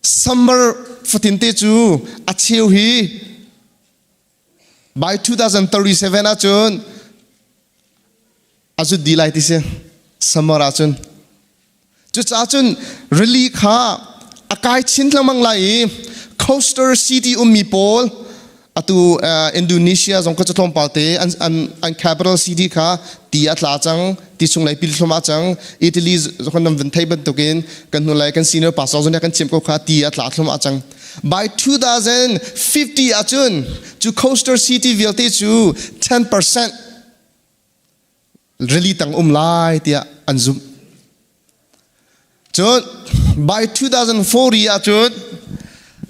summer fatin te cu a cheu hi by 2037 ahcun a zut dih lai ti si, summer ahcun. Cucaah cun rili kha a kai chin lengmang lai i coastal city ummi pawl, atu Indonesia zong kha cu tlawmpal te an, an, an capital city kha ti a tla cang, ti chung lei pil thlum ah cang. Italy zong nan van thei bantukin kan hnu lai kan senior pastor zong nih kan chim ko kha, ti a tla thlum ah cang. By 2050 ahcun cu coastal city vialte cu 10% rili tang um lai tiah an zumh. Cun by 2040 ahcun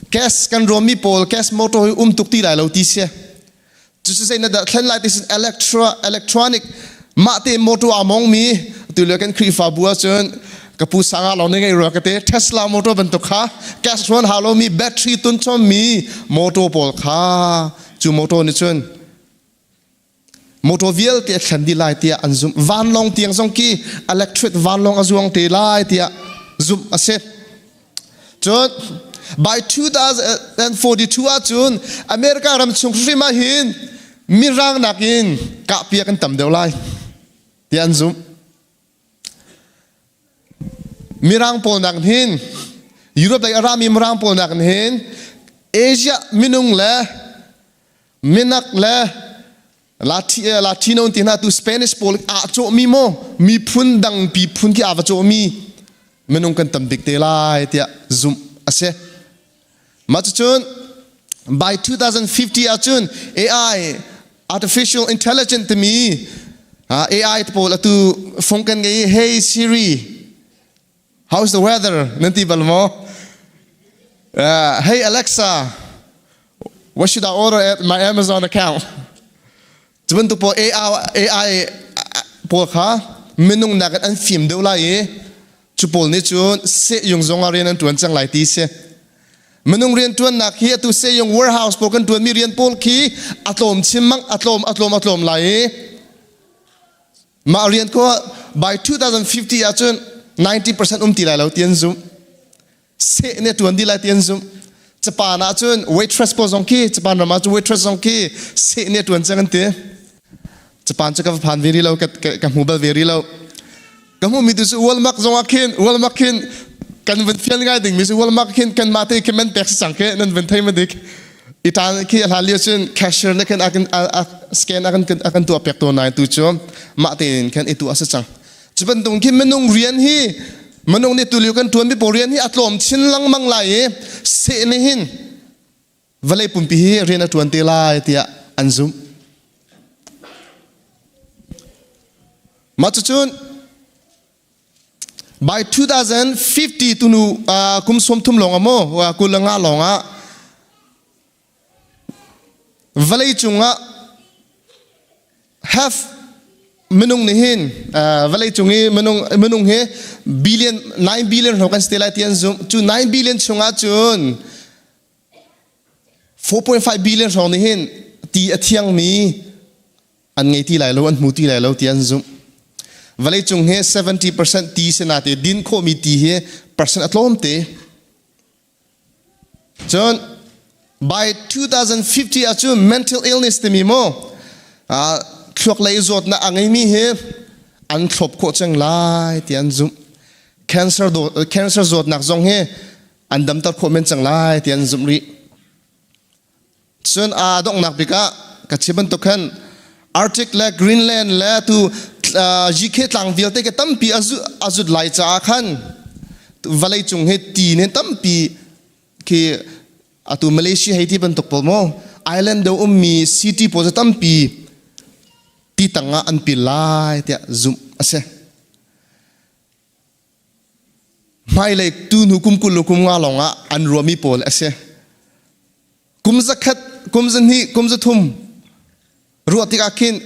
gas kan ruammi pawl, gas motor hi um tuk ti lai lo ti si. Cucu zei na dah thlen lai ti sin electro electronic mah te motor aa mongmi. Tu lio kan Khrihfabu ahcun Ka pu sanga lawng nih ngei rua ka te Tesla motor bantuk kha gas ruan hau lomi battery tun chom mi motor pawl kha cu motor nih cun motor vialte a thlen dih lai tiah an zumh. Vanlawng tiang zong khi electric vanlawng a zuang te lai tiah zumh a si. Cun by 2042 ahcun America ram chung hrim ah hin mirang nakin kahpiak an tam deuh lai tiah an zumh. Mirang pawl nak hin Europe lei a rami Mirang pawl nak hin Asia minung le minak le Latino ti hna tu Spanish pawl aa cawhmi maw miphun dang piphun khi aa va cawhmi minung kan tam bik te lai tiah zumh a si. Mah cucun by 2050 ahcun AI artificial intelligence timi AI pawl atu phung kan ngei hey Siri how's the weather nan ti bal maw? Hey Alexa what should I order at my Amazon account? Cu bantuk pawl AI pawl kha minung nakin an fim deuh lai i cu pawl nih cun sehyung zong ah rian an ṭuan cang lai ti si. Minung rian ṭuannak hi atu sehyung warehouse pawl kan ṭuanmi rian pawl khi a tlawm chin mang a tlawm a tlawm a tlawm lai i mah rian ko by 2050 ahcun 90% um ti lai lo ti an zumh. Seh nih a ṭuan dih lai ti an zumh. Japan ah cun waitress pawl zong khi Japan ram ah cun waitress zong khi seh nih a ṭuan cang an ti. Japan cu ka va phan ve rih lo, ka hmu bal ve rih lo. Ka hmuhmi tu cu Walmart zong ah khin Walmart khin kan van fial ngai dingmi cu Walmart khin kanmah te khi man pek si cang khi nan van thei ma dik. I tan khi a hlan lio cun cashier nih khin a kan a scan a kan a kan tuah piak tawn nain tu cu mah tein khan i tuah si cang. Cu bantuk khi minung rian hi minung nih tulio kan ṭuanmi pawl rian hi a tlawm chin lengmang lai i seh nih hin vawlei pumpi hi rian a ṭuan te lai tiah an zumh. Mah cucun by 2050 tunu kum 30 lawng ah maw 25 lawng ah vawlei cungah half minung nih hin vawlei cung i minung minung hi billion 9 billion hlo kan si te lai ti an zumh. Cu 9 billion chungah cun 4.5 billion hrawng nih hin ti a thiangmi an ngei ti lai lo, an hmu ti lai lo ti an zumh. Vawlei cung hi 70% ti si nate din khawhmi ti hi percent a tlawm te. Cun by 2050 ahcun mental illness timi mu thluak lei zawtnak a ngeimi hi an thlop khawh cang lai ti an zumh. Cancer cancer zawtnak zong hi an damter khawh men cang lai ti an zumh rih. Cun aa donghnak bik ah ka chim bantuk khan Arctic le Greenland le tu GK tlang vialte ke tampi a zut lai caah khan vawlei cung hi ti nih tampi khi atu Malaysia hei ti bantuk pawl maw island deuh ummi city pawl cu tampi ti tang ah an pil lai tiah zumh a si. Hmailei tu hnu kum 20 le kum 50 lawng ah an ruahmi pawl a si. Kum 100, kum 2, kum 3 ruah tikah khin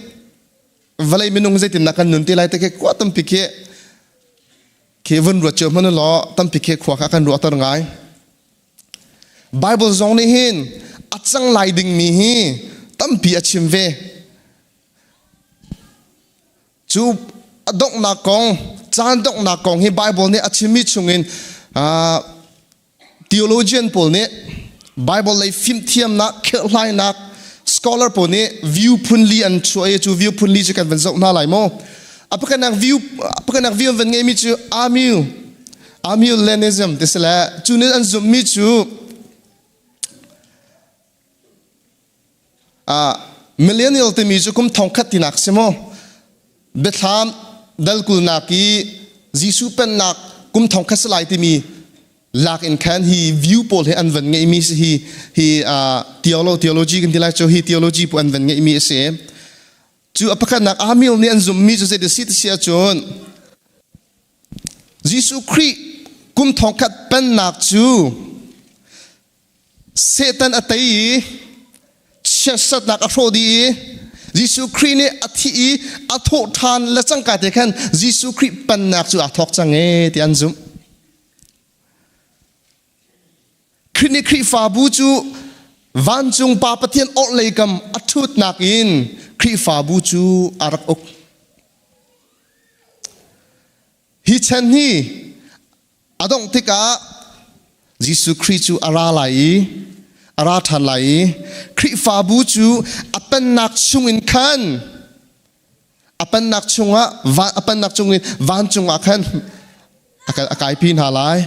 vawlei minung zeitindah kan nun te lai te khi khua tampi khi khi vun ruat cio hmanh law tampi khi khua kha kan ruahter ngai. Bible zong nih hin a cang lai dingmi hi tampi a chim ve. Cu a donghnak kong, caan donghnak kong hi Bible nih a chimmi chungin theologian pawl nih Bible lei fimthiamnak, kherhhlainak, scholar pawl nih view phun li an chuah i cu view phun li cu kan van zoh hna lai maw? A pakhatnak view pakhatnak view an van ngeimi cu Amiu Amillennialism ti si le cu nih an zumhmi cu Millennial timi cu kum thongkhat tinak si maw? Biathlam dal kulnak i Jesuh pennak kum thongkhat si lai timi lak in khan hi view pawl hi an van ngeihmi si hi hi theology kan ti lai cu hi theology pu an van ngeihmi a si. Cu a pakhatnak Amil nih an zumhmi cu zei si ti si ahcun Jesuh Khrih kum thongkhat pennak cu Satan a tei i chiatsatnak a hrawh dih i Jesuh Khrih nih a thi i a thawh ṭhan le cangka te khan Jesuh Khrih pennak cu aa thawk cang ee ti an zumh. Khrih nih Khrihfabu cu vancung Pa Pathian orhlei kam a ṭhutnak in Khrihfabu cu a rak uk. Hi chan hi a dongh tikah Jesuh Khrih cu a ra lai i a ra ṭhan lai i Khrihfabu cu a pennak chungin khan a pennak chungah a pennak chungin vancung ah khan a kaipi hna lai.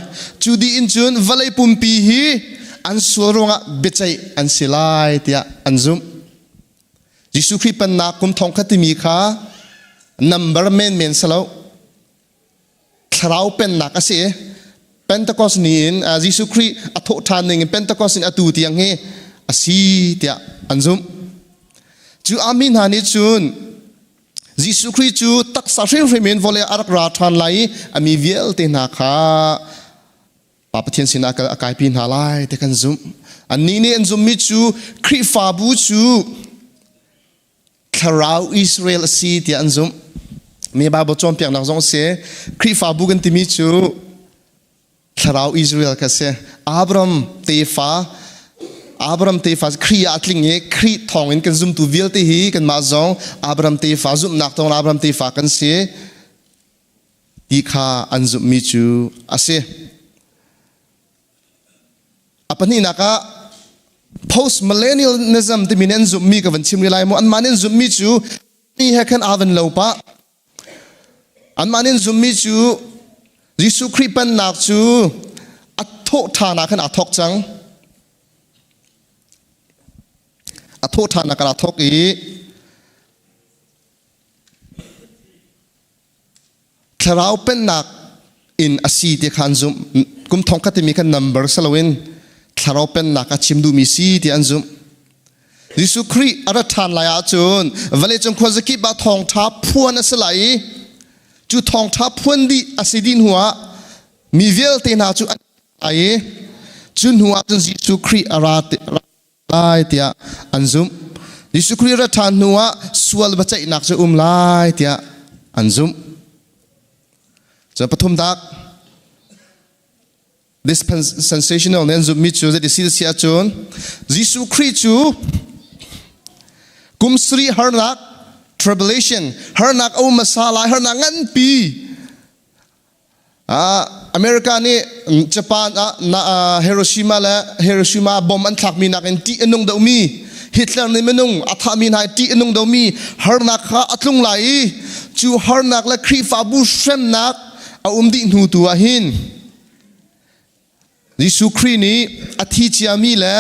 Cu dih in cun vawlei pumpi hi an sual ruangah biaceih an si lai tiah an zumh. Jesuh Khrih pennak kum thong khat timi kha number menmen si lo. Thlarau pennak a si. Pentecost ni in Jesuh Khrih a thawh ṭhan ning in Pentecost in atu tiang hi a si tiah an zumh. Cu ami hna nih cun Jesuh Khrih cu taksa hrimhrim in vawlei a rak ra ṭhan lai i a mi vialte hna kha Pa Pathian sinah a kaipi hna lai ti kan zumh. Annih nih an zumhmi cu Khrihfabu cu thlarau Israel a si tiah an zumh. Mi Bible cawnpiaknak zong a si. Khrihfabu kan timi cu thlarau Israel kha a si. Abraham tefa Abraham tefa Khrih ah a tling i Khrih thawngin kan zumtu vialte hi kanmah zong Abraham tefa zumhnak thawngin Abraham tefa kan si. Ti kha an zumhmi cu a si. A pahnihnak ah postmillennialism timi nih an zumhmi ka van chim rih lai mu. Anmah nih an zumhmi cu ni he khan aa van lo pah. Anmah nih an zumhmi cu Jesuh Khrih pennak cu a thawh ṭhan ah khan aa thawk cang. A thawh ṭhan ah khan aa thawk i Thlarau pennak in a si ti kha an zumh. Kum thong khat timi khan number si loin thlarau pennak a chim duhmi si ti an zumh. Jesuh Khrih a rat ṭhan lai ahcun vawleicung khuazakip ah thawngṭha phuan a si lai i cu thawngṭha phuan dih a si dih hnuah mi vialte hna cu an lai i cu hnu ah cun Jesuh Khrih a ra lai tiah an zumh. Jesuh Khrih rat ṭhan hnuah sual biaceihnak cu um lai tiah an zumh. Cun pathumnak dispensational nih an zumhmi cu zeiti si si ahcun Jesuh Khrih cu kum sarih harnak tribulation harnak a um hmasa lai harnak nganpi America nih Japan ah Hiroshima le Hiroshima bomb an thlakmi nakin ṭih a nung deuhmi Hitler nih minung a thahmi hna ṭih a nung deuhmi harnak kha a tlung lai i cu harnak le Khrihfabu hremnak a um dih hnu tu ah hin Jesuh Khrih nih a thi ciami le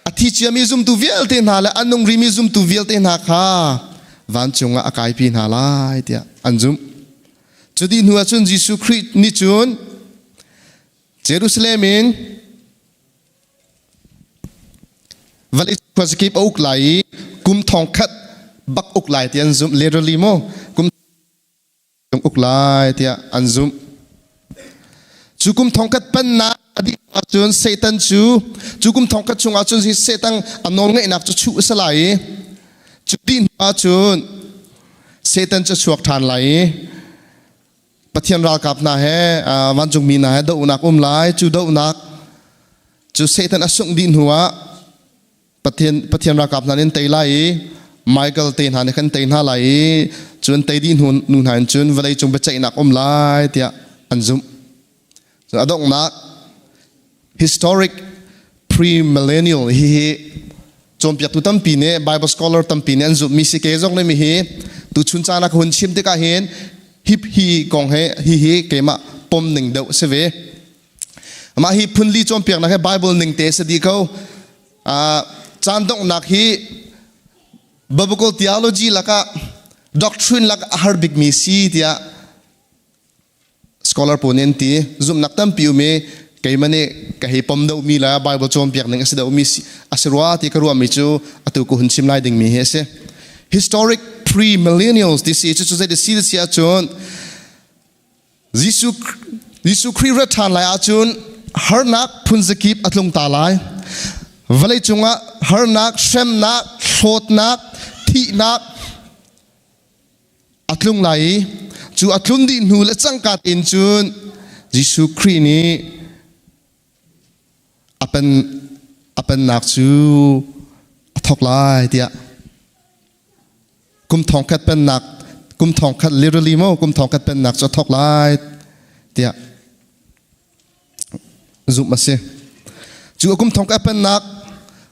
a thi ciami zumtu vialte hna le a nung rimi zumtu vialte hna kha vancung ah a kaipi hna lai tiah an zumh. Cu dih hnu ah cun Jesuh Khrih nih cun Jerusalem in vawlei khuazakip a uk lai i kum thong khat bak uk lai ti an zumh. Literally mu kum uk lai tiah an zumh. Cu kum thongkhat pennak a dih ahcun Satan cu cu kum thongkhat chungah cun Satan a nawlngeihnak cu chuh a si lai i cu dih hnu ahcun Satan cu a chuak ṭhan lai i Pathian ralkap hna he vancungmi hna he dohnak um lai. Cu dohnak cu Satan a sungh dih hnu ah Pathian Pathian ralkap hna nih an tei lai i Michael te hna nih khan tei hna lai i cun tei dih hnu nu hna in cun vawlei cung biaceihnak um lai tiah an zumh. Cun a donghnak historic premillennial hi hi cawnpiaktu tampi nih Bible scholar tampi nih an zumhmi si ke zong nih mi hi tuchun caan ah ka hun chim tikah hin hi hi kong he hi hi keimah pom ning deuh si ve. Mah hi phunli cawnpiaknak hi Bible ning te si dih ko. Caan donghnak hi biblical theology lakah doctrine lakah a har bikmi si tiah scholar pawl nih an ti. Zumhnak tampi um i keimah nih ka hei pom deuhmi le Bible cawnpiak ning a si deuhmi a si rua ti ka ruahmi cu atu ka hun chim lai dingmi hi a si. Historic pre-millennials ti si cu zei si si ahcun Jesuh Khrih rat ṭhan lai ahcun harnak phunzakip a tlung ta lai. Vawlei cungah harnak, hremnak, hlawtnak, thihnak. A tlung lai i cu a tlun dih hnu le cangka tein cun Jesuh Khrih nih a pen a pennak cu a thawk lai tiah kum thong khat pennak kum thong khat literally mo kum thong khat pennak cu a thawk lai tiah zumh a si. Cu a kum thong khat pennak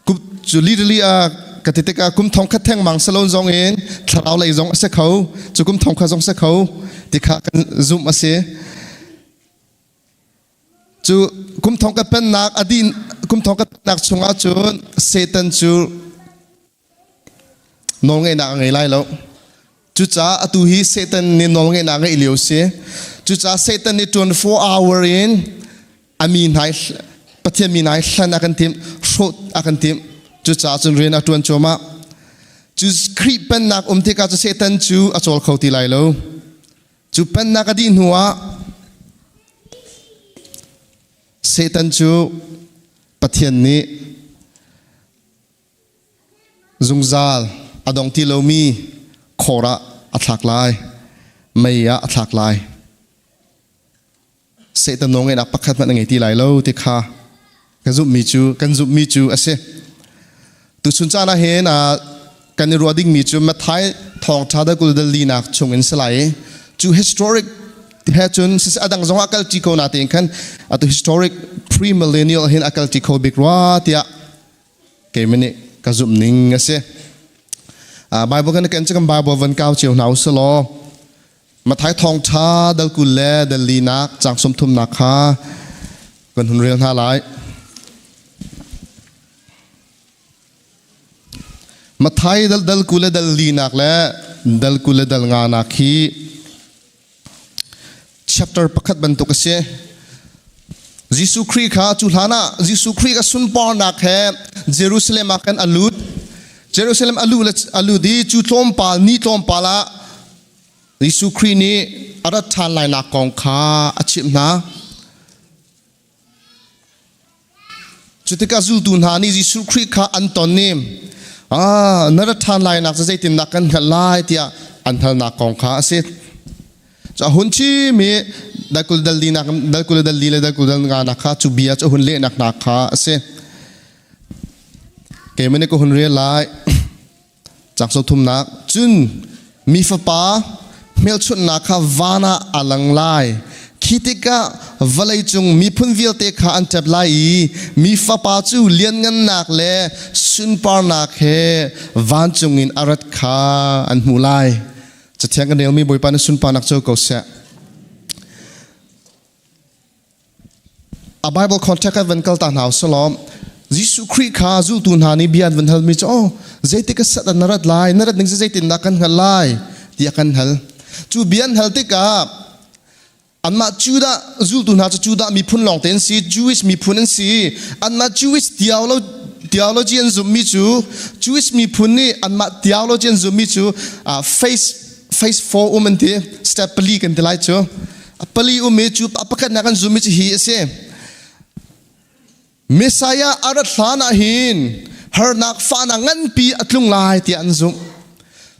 cu literally a ka ti tikah kum thong khat thengmang salon zong in thlarau lei zong a si kho cu kum thong khat zong si kho ti kha kan zumh a si. Cu kum thong khat pennak a din kum thong khat pennak chungah cun Satan cu nawlngeihnak a ngei lai lo. Cucaah atu hi Satan nih nawlngeihnak a ngeih lio si. Cucaah Satan nih 24 hour in a mi hna Pathian mi hna hlan a kan timh, hrawh a kan timh. Cucaah cun rian a ṭuan cuahmah. Cu Khrih pennak um tikah cu Satan cu a cawl kho ti lai lo. Cu pennak a dih hnuah Satan cu Pathian nih Zungzal a dong ti lomi khor ah a thlak lai, mei ah a thlak lai. Satan nawlngeihnak pakhat hmanh a ngei ti lai lo ti kha ka zumhmi cu kan zumhmi cu a si. Tuchun caan ah hin kan i ruah dingmi cu Matthai thawngṭha dal kul dal linak chung in si lai i cu historic he cun a dang zong ah kalṭi ko na tein khan atu historic pre-millennial hin a kalṭi kho bik rua tiah keimah nih ka zumh ning a si. Bible kan kan kan Bible van kau cio hna usih law Matthai thawngṭha dal 20 le dal linak caang 30nak kha kan hun rel hna lai. Matthai dal dal 20 le dal linak le dal 20 le dal nganak hi chapter pakhat bantuk a si. Jesuh Khrih kha cu hlan ah Jesuh Khrih a sunparnak he Jerusalem ah khan a lut. Jerusalem a lut a lut i cu tlawmpal ni tlawmpal ah Jesuh Khrih nih a rat ṭhan lainak kong kha a chimh hna. Cutikah zultu hna nih Jesuh Khrih kha an ton i ah na rat ṭhan lainak cu zeitindah kan hngalh lai tiah an halnak kong kha a si. Cu a hun chim i dal dal li nak dal 20 dal li le dal 20 dal nga nak kha cu bia cu a hun lehnak hna kha a si. Keimah nih ka hun rel lai. Cak thumnak cun mi fapa hmelchunhnak kha van ah a lang lai. Khi tikah vawleicung miphun vialte kha an ṭap lai i mi fapa cu lianngannak le sunparnak he vancung in a rat kha an hmuh lai. Cathiang kan relmi Bawipa na sunparnak cu ko seh. A Bible context ah van kal ta hna usalaw Jesuh Khrih kha zultu hna nih bia an van halmi cu oh zeitik a sat na rat lai na rat ning zeitindah kan hngalh lai tiah kan hal cu bia an hal tikah anmah Judah zultu hna cu Judah miphun lawng te an si Jewish miphun an si anmah Jewish theology an zumhmi cu Jewish miphun nih anmah theology an zumhmi cu face phase 4 um an ti step pali kan ti lai cu pali um i cu a pakhatnak an zum i cu hi a si Messiah a rat hlan ah hin harnak fahnak nganpi a tlung lai tiah an zumh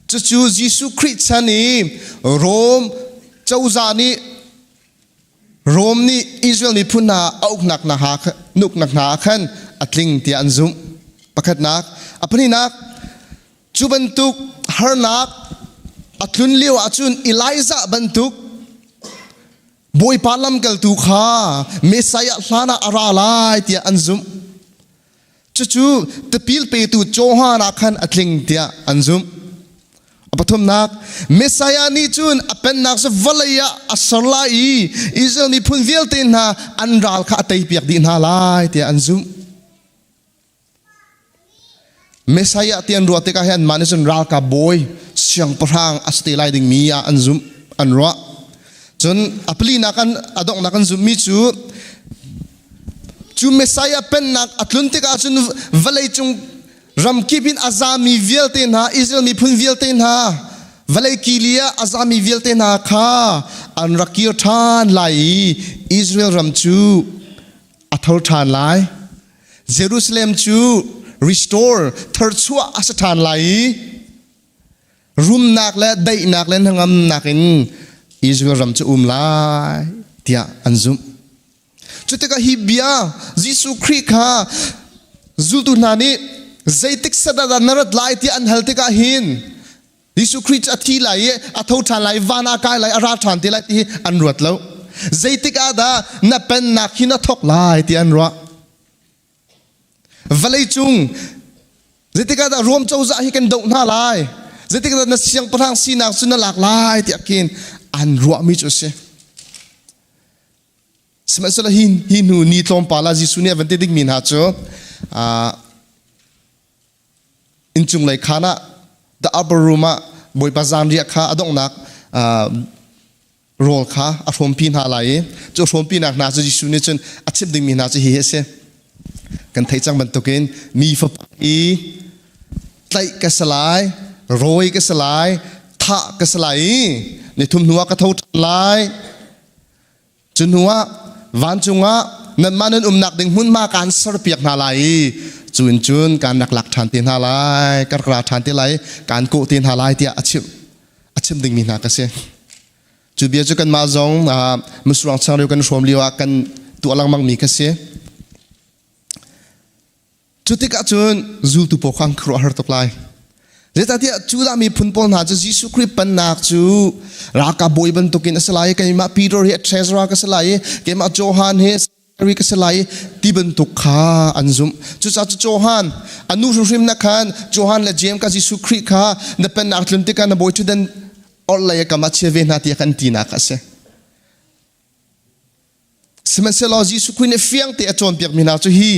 cucu Jesuh Khrih chan i Rom cozah nih Rom nih Israel miphun hna a uknak hna uknak hna ah khan a tling tiah an zumh pakhatnak a pahnihnak Cu bantuk harnak a tlun lio ahcun Elijah bantuk Bawipa lamkaltu kha Messiah hlan ah a ra lai tiah an zumh. Cucu tipil petu Johan ah khan a tling tiah an zumh. A pathumnak, Messiah nih cun a pennak cu vawlei ah a ser lai i Israel miphun vialte hna an ral kha a teipiak dih hna lai tiah an zumh. Messiah ti an ruah tikah hin anmah nih cun ralkap bawi siangpahrang a si te lai dingmi ah an zumh an ruah. Cun a palinak an a donghnak an zumhmi cu cu Messiah pennak a tlun tikah cun vawleicung ramkip in a zami vialte hna Israel miphun vialte hna vawlei kili ah a zami vialte hna kha an rak kir ṭhan lai i Israel ram cu a tho ṭhan lai. Jerusalem cu restore tharchuah a si ṭhan lai i. Rumnak le daihnak le hnangamnak in Israel ram cu um lai tiah an zumh. Cutikah hi bia Jesuh Khrih kha zultu hna nih zeitik set ah dah na rat lai tiah an hal tikah hin Jesuh Khrih cu a thi lai i a tho ṭhan lai, van ah kai lai, a ra ṭhan te lai ti hi an ruat lo. Zeitik ah dah na pennak hi na thawk lai ti an ruah. Vawlei cung zeitik ah dah Rom cozah hi kan doh hna lai? Zeitik ah dah na siangpahrang sinak cu na lak lai tiah khin an ruahmi cu a si. Sihmanhsehlaw hi, hi hnu ni tlawmpal ah Jesuh nih a van ti dingmi hna cu Innchung lei khaan ah the upper room ah Bawipa zanriah kha a donghnak rawl kha a hrawmpi hna lai i cu hrawmpinak hna cu Jesuh nih cun a chimh dingmi hna cu hihi a si. Kan theih cang bantukin mi fapa i tlaih ka si lai, rawi ka si lai, thah ka si lai i nithum hnu ah ka tho ṭhan lai. Cu hnuah vancung ah nanmah nan umnak ding hmunhma kaan serpiak hna lai i cu in cun kaan rak lak ṭhan te hna lai, ka rak ra ṭhan te lai, kaan kawh te hna lai tiah a chimh a chim dingmi hna ka si. Cu bia cu kanmah zong musurang changreu kan hrawm lio ah kan tuah lengmang mi ka si. Cu tikah cun zultu pawl kha an khuaruahhar tuk lai. Zeicahtiah Judah miphun pawl hna cu Jesuh Khrih pennak cu ralkap bawi bantukin a si lai i keimah Peter hi a treasurer ka si lai i keimah Johan hi secretary ka si lai i ti bantuk kha an zumh. Cucaah cu Johan a nu hrimhrim na khan Johan le Jeim ka Jesuh Khrih kha na pennak tlun tikah na bawi ṭhutdan orhlei a kam ah chia ve hna tiah kan tinak a si. Sihmanhsehlaw Jesuh Khrih nih fiang te a cawnpiakmi hna cu hi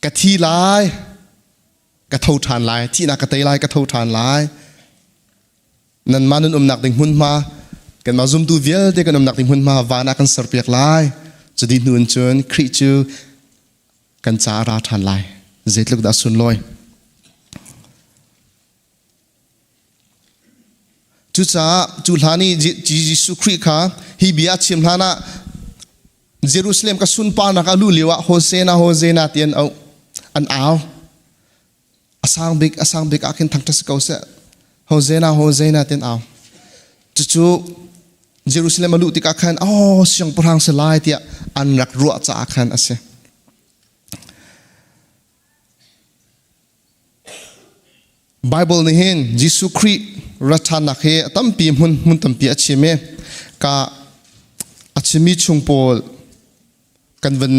ka thi lai, ka tho ṭhan lai, thihnak ka tei lai, ka tho ṭhan lai. Nanmah nan umnak ding hmunhma, kanmah zumtu vialte kan umnak ding hmunhma van ah kan serpiak lai. Cu dih hnu in cun Khrih cu kan caah a ra ṭhan lai. Zeitluk dah sunlawi. Cucaah cu hlan i Jesuh Khrih kha hi bia a chim hlan ah Jerusalem ka sunparnak a luh lio ah Hosanna Hosanna ti an auh an au. A sang bik a sang bik ah khin thangṭhat si ko seh. Hosanna Hosanna ti an au. Cucu Jerusalem a luh tikah khan oh siangpahrang si lai tiah an rak ruah caah khan a si. Baibal nih hin Jesuh Khrih rat ṭhannak hi a tampi hmun hmun tampi a chim i ka a chimmi chung pawl kan van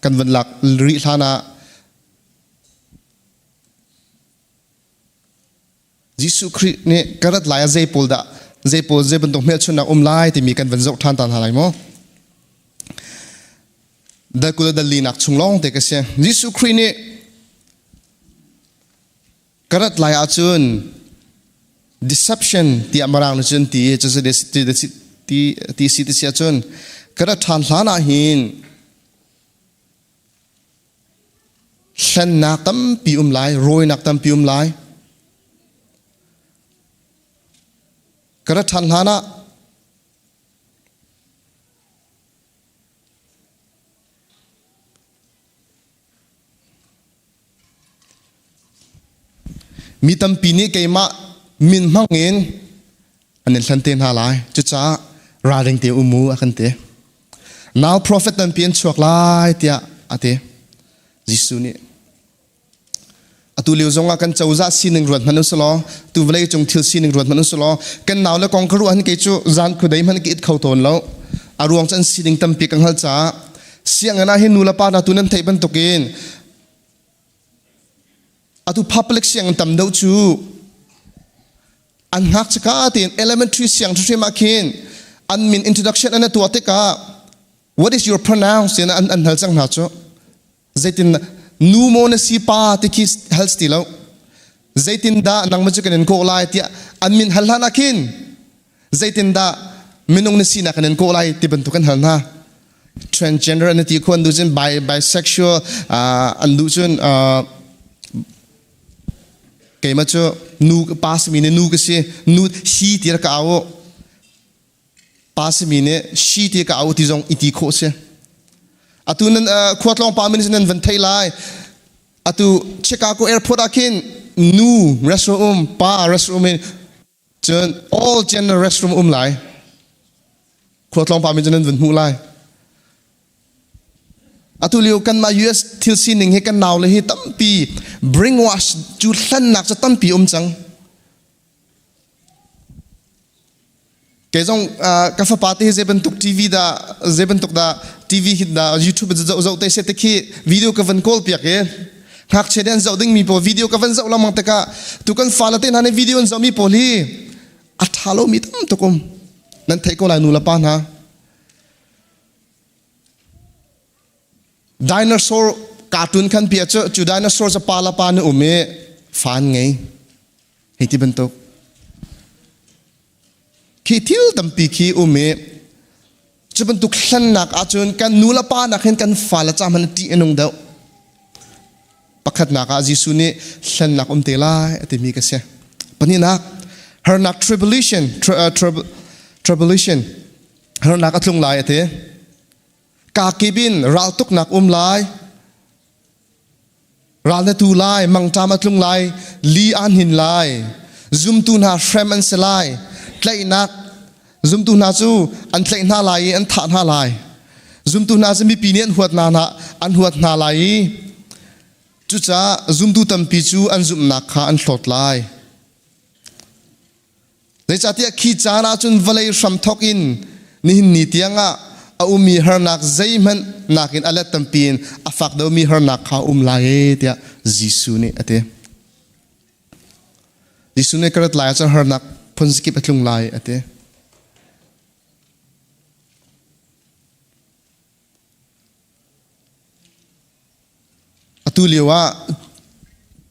kan van lak rih hlan ah Jesuh Khrih nih ka rat lai ah zei pawl dah zei pawl zei bantuk hmelchunhnak um lai timi kan van zoh ṭhan ta hna lai maw? Dal kul dal linak chung lawng te ka si. Jesuh Khrih nih ka rat lai ahcun deception tiah mirang nih cun ti cu ti ti si ti si ahcun ka rat ṭhan hlan ah hin hlennak tampi um lai, rawinak tampi um lai. Ka rat ṭhan hlan ah Mi tampi nih keimah min hmang in an in hlan te hna lai. Cucaah ralring te um u a kan ti. Nau profet tampi an chuak lai tiah a ti. Jesuh nih Atu lio zongah kan cozah sining ruat hmanh usulaw, tu vawlei cung thil sining ruat hmanh usulaw, kan nau le kong ka ruah hin kei cu zan khudei hmanh ka it kho tawn lo. A ruang cu an sining tampi ka hngalh caah sianginn ah hin nu le pa hna tu nan theih bantukin atu public sianginn tam deuh cu an ngakchika tein elementary siang hrimhrim ah khin an min introduction an tuah tikah what is your pronoun tiah an an hal cang hna cu. Zeitin nu maw na si pa ti khi hal ti lo. Zeitindah nangmah cu kan in kawh lai tiah an min hal hlan ah khin zeitindah minung na sinak kan in kawh lai ti bantuk an hal hna. Transgender an ti khu an duh cun bi bisexual an duh cun keimah cu nu pa simi nih nu ka si nu hi ti rak ka au pa simi nih shi ti ka au ti zong i ti khawh si. Atu nan khua tlawng pa min nan van thei lai. Atu Chicago airport ah khin nu restroom um, pa restroom in cun all gender restroom um lai. Khua tlawng pa mi cu nan vun hmuh lai. Atu lio kanmah US thil sining hi kan nau le hi tampi brainwash cu hlannak cu tampi um cang. Kei zong ka fapa te hi zei bantuk TV dah zei bantuk dah TV hi dah YouTube zoh zoh te se te khi video ka van kawl piak i ngakchia nih an zoh ding mi pawl video ka van zoh lengmang tikah tu kan fale te hna nih video an zoh mi pawl hi a ṭha lo mi tam tuk um nan theih ko lai nu le pa hna. Dinosaur cartoon khan pia cu cu dinosaur cu pa le pa na um i fan ngei hei ti bantuk khi thil tampi khi um i cu bantuk hlannak ahcun kan nu le pa nak hin kan fale ca hmanh ṭih a nung deuh. Pakhatnak ah Jesuh nih hlennak um te lai a timi ka si. Pahnihnak, harnak tribulation, tribulation, harnak a tlung lai a ti. Kakip in raltuknak um lai, ral na tu lai, mangṭam a tlung lai, li aan hin lai, zumtu hna hrem an si lai, tlaihnak zumtu hna cu an tlaih hna lai i an thah hna lai. Zumtu hna cu mipi nih an huat hna an huat hna lai i cucaah zumtu tampi cu an zumhnak kha an hlawt lai. Zeicahtiah khi caan ah cun vawlei hramthawk in nihin ni tiangah a ummi harnak zeihmanh nakin a let tampi in a fak deuhmi harnak kha a um lai e tiah Jesuh nih a ti. Jesuh nih ka rat lai ahcun harnak phun zakip a tlung lai a ti. Atu lio ah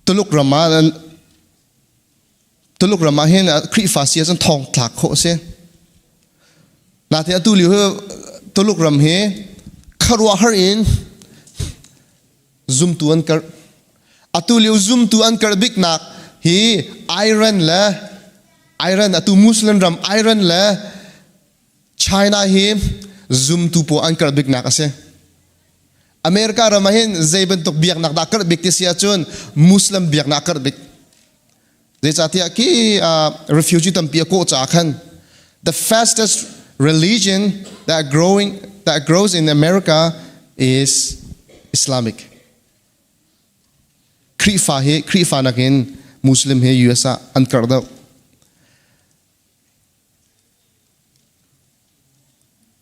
Tuluk ram ah Tuluk ram ah hin Khrihfa si ahcun thong thlak khawh a si. Natin atu lio hi Tuluk ram hi khuaruahhar in zumtu an karh. Atu lio zumtu an karh biknak hi Iran le Iran atu Muslim ram Iran le China hi zumtu pawl an karh biknak a si. America ram ah hin zei bantuk biaknak dah karh bik ti si ahcun Muslim biaknak karh bik. Zeicahtiah khi refugee tampi a kawh caah khan the fastest religion that growing that grows in America is Islamic. Khrihfa hi Khrihfa nakin Muslim hi US ah an karh deuh.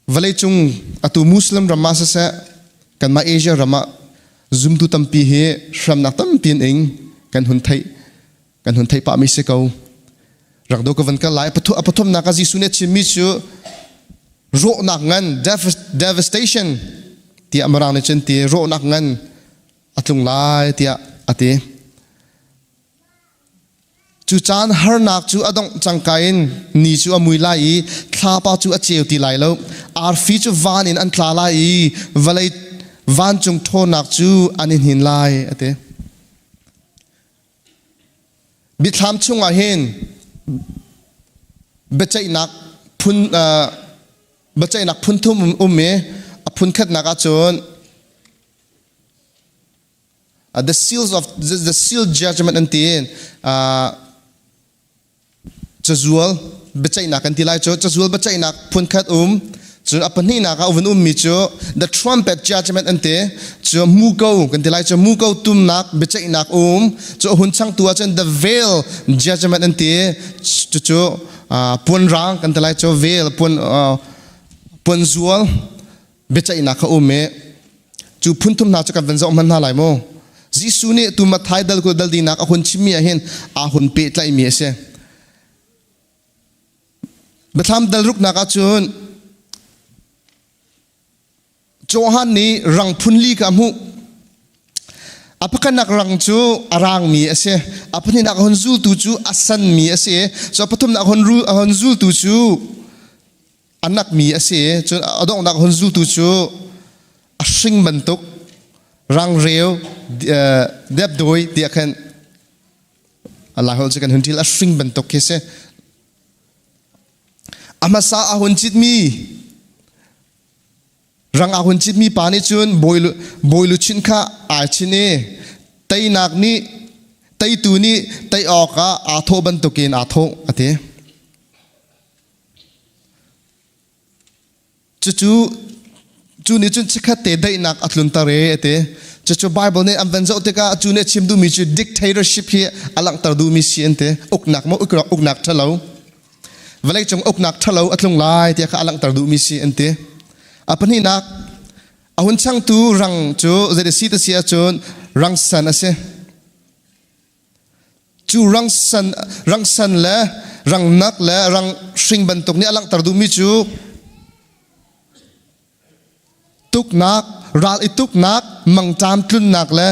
Vawleicung atu Muslim ram ah siseh kanmah Asia ram ah zumtu tampi hi hramnak tampi in ing kan hun theih kan hun theih pahmi si ko. Rak do ka van kal lai a pathumnak ah Jesuh nih a chimmi cu rawhnak ngan devastation tiah Mirang nih cun ti rawhnak ngan a tlung lai tiah a ti. Cu caan harnak cu a dongh cangka in ni cu a mui lai i thlapa cu a ceu ti lai lo. Arfi cu van in an tla lai i vawlei vancung ṭhawnnak cu an i hnin lai, a ti. Biathlam chungah hin biaceihnak phun biaceihnak phun thum um i a phun khatnak ahcun The seals of the seal judgment an ti cazual biaceihnak kan ti lai cu cazual biaceihnak phunkhat um cun a pahnihnak ah vun ummi cu the trumpet judgment an ti cu muko kan ti lai cu muko tumnak biaceihnak um cu a hun changtu ahcun the veil judgment an ti cucu puanrang kan ti lai cu veil puan puanzual biaceihnak kha um i cu phunthum hna cu kan van zoh hmanh hna lai mu. Jesuh nih tu Matthai dal kul dal dinak a hun chimmi ah hin aa hun pehtlaihmi a si. Biathlam dal ruknak ahcun Johan nih rang phun li kha a hmuh. A pakhatnak rang cu a rangmi a si. A pahnihnak a hun zultu cu a sanmi a si. Cu a pathumnak a hun zultu cu a nakmi a si cun a donghnak hun zultu cu a hring bantuk rangreu depdoi tiah khan Laiholh cu kan hun ṭil a hring bantuk khi si a hmasa a hun citmi rang a hun citmi pa nih cun bawi luchin kha ai chin i teinak nih Teitu nih tei awkah aa thawh bantukin aa thawh a ti. Cucu cu nih cun chikkhat te daihnak a tlunter e a ti. Cucu Bible nih an van zoh tikah cu nih a chim duhmi cu dictatorship hi a langhter duhmi si an ti. Uknak maw uknak ṭhalo. Vawleicung uknak ṭhalo a tlung lai tiah kha a langhter duhmi si an ti. A pahnihnak a hun changtu rang cu zei si ti si ahcun rang san a si. Cu rangsan le rangnak le rang hring bantuk nih a langhter duhmi cu tuknak, ral i tuknak, mangṭam tlunnak le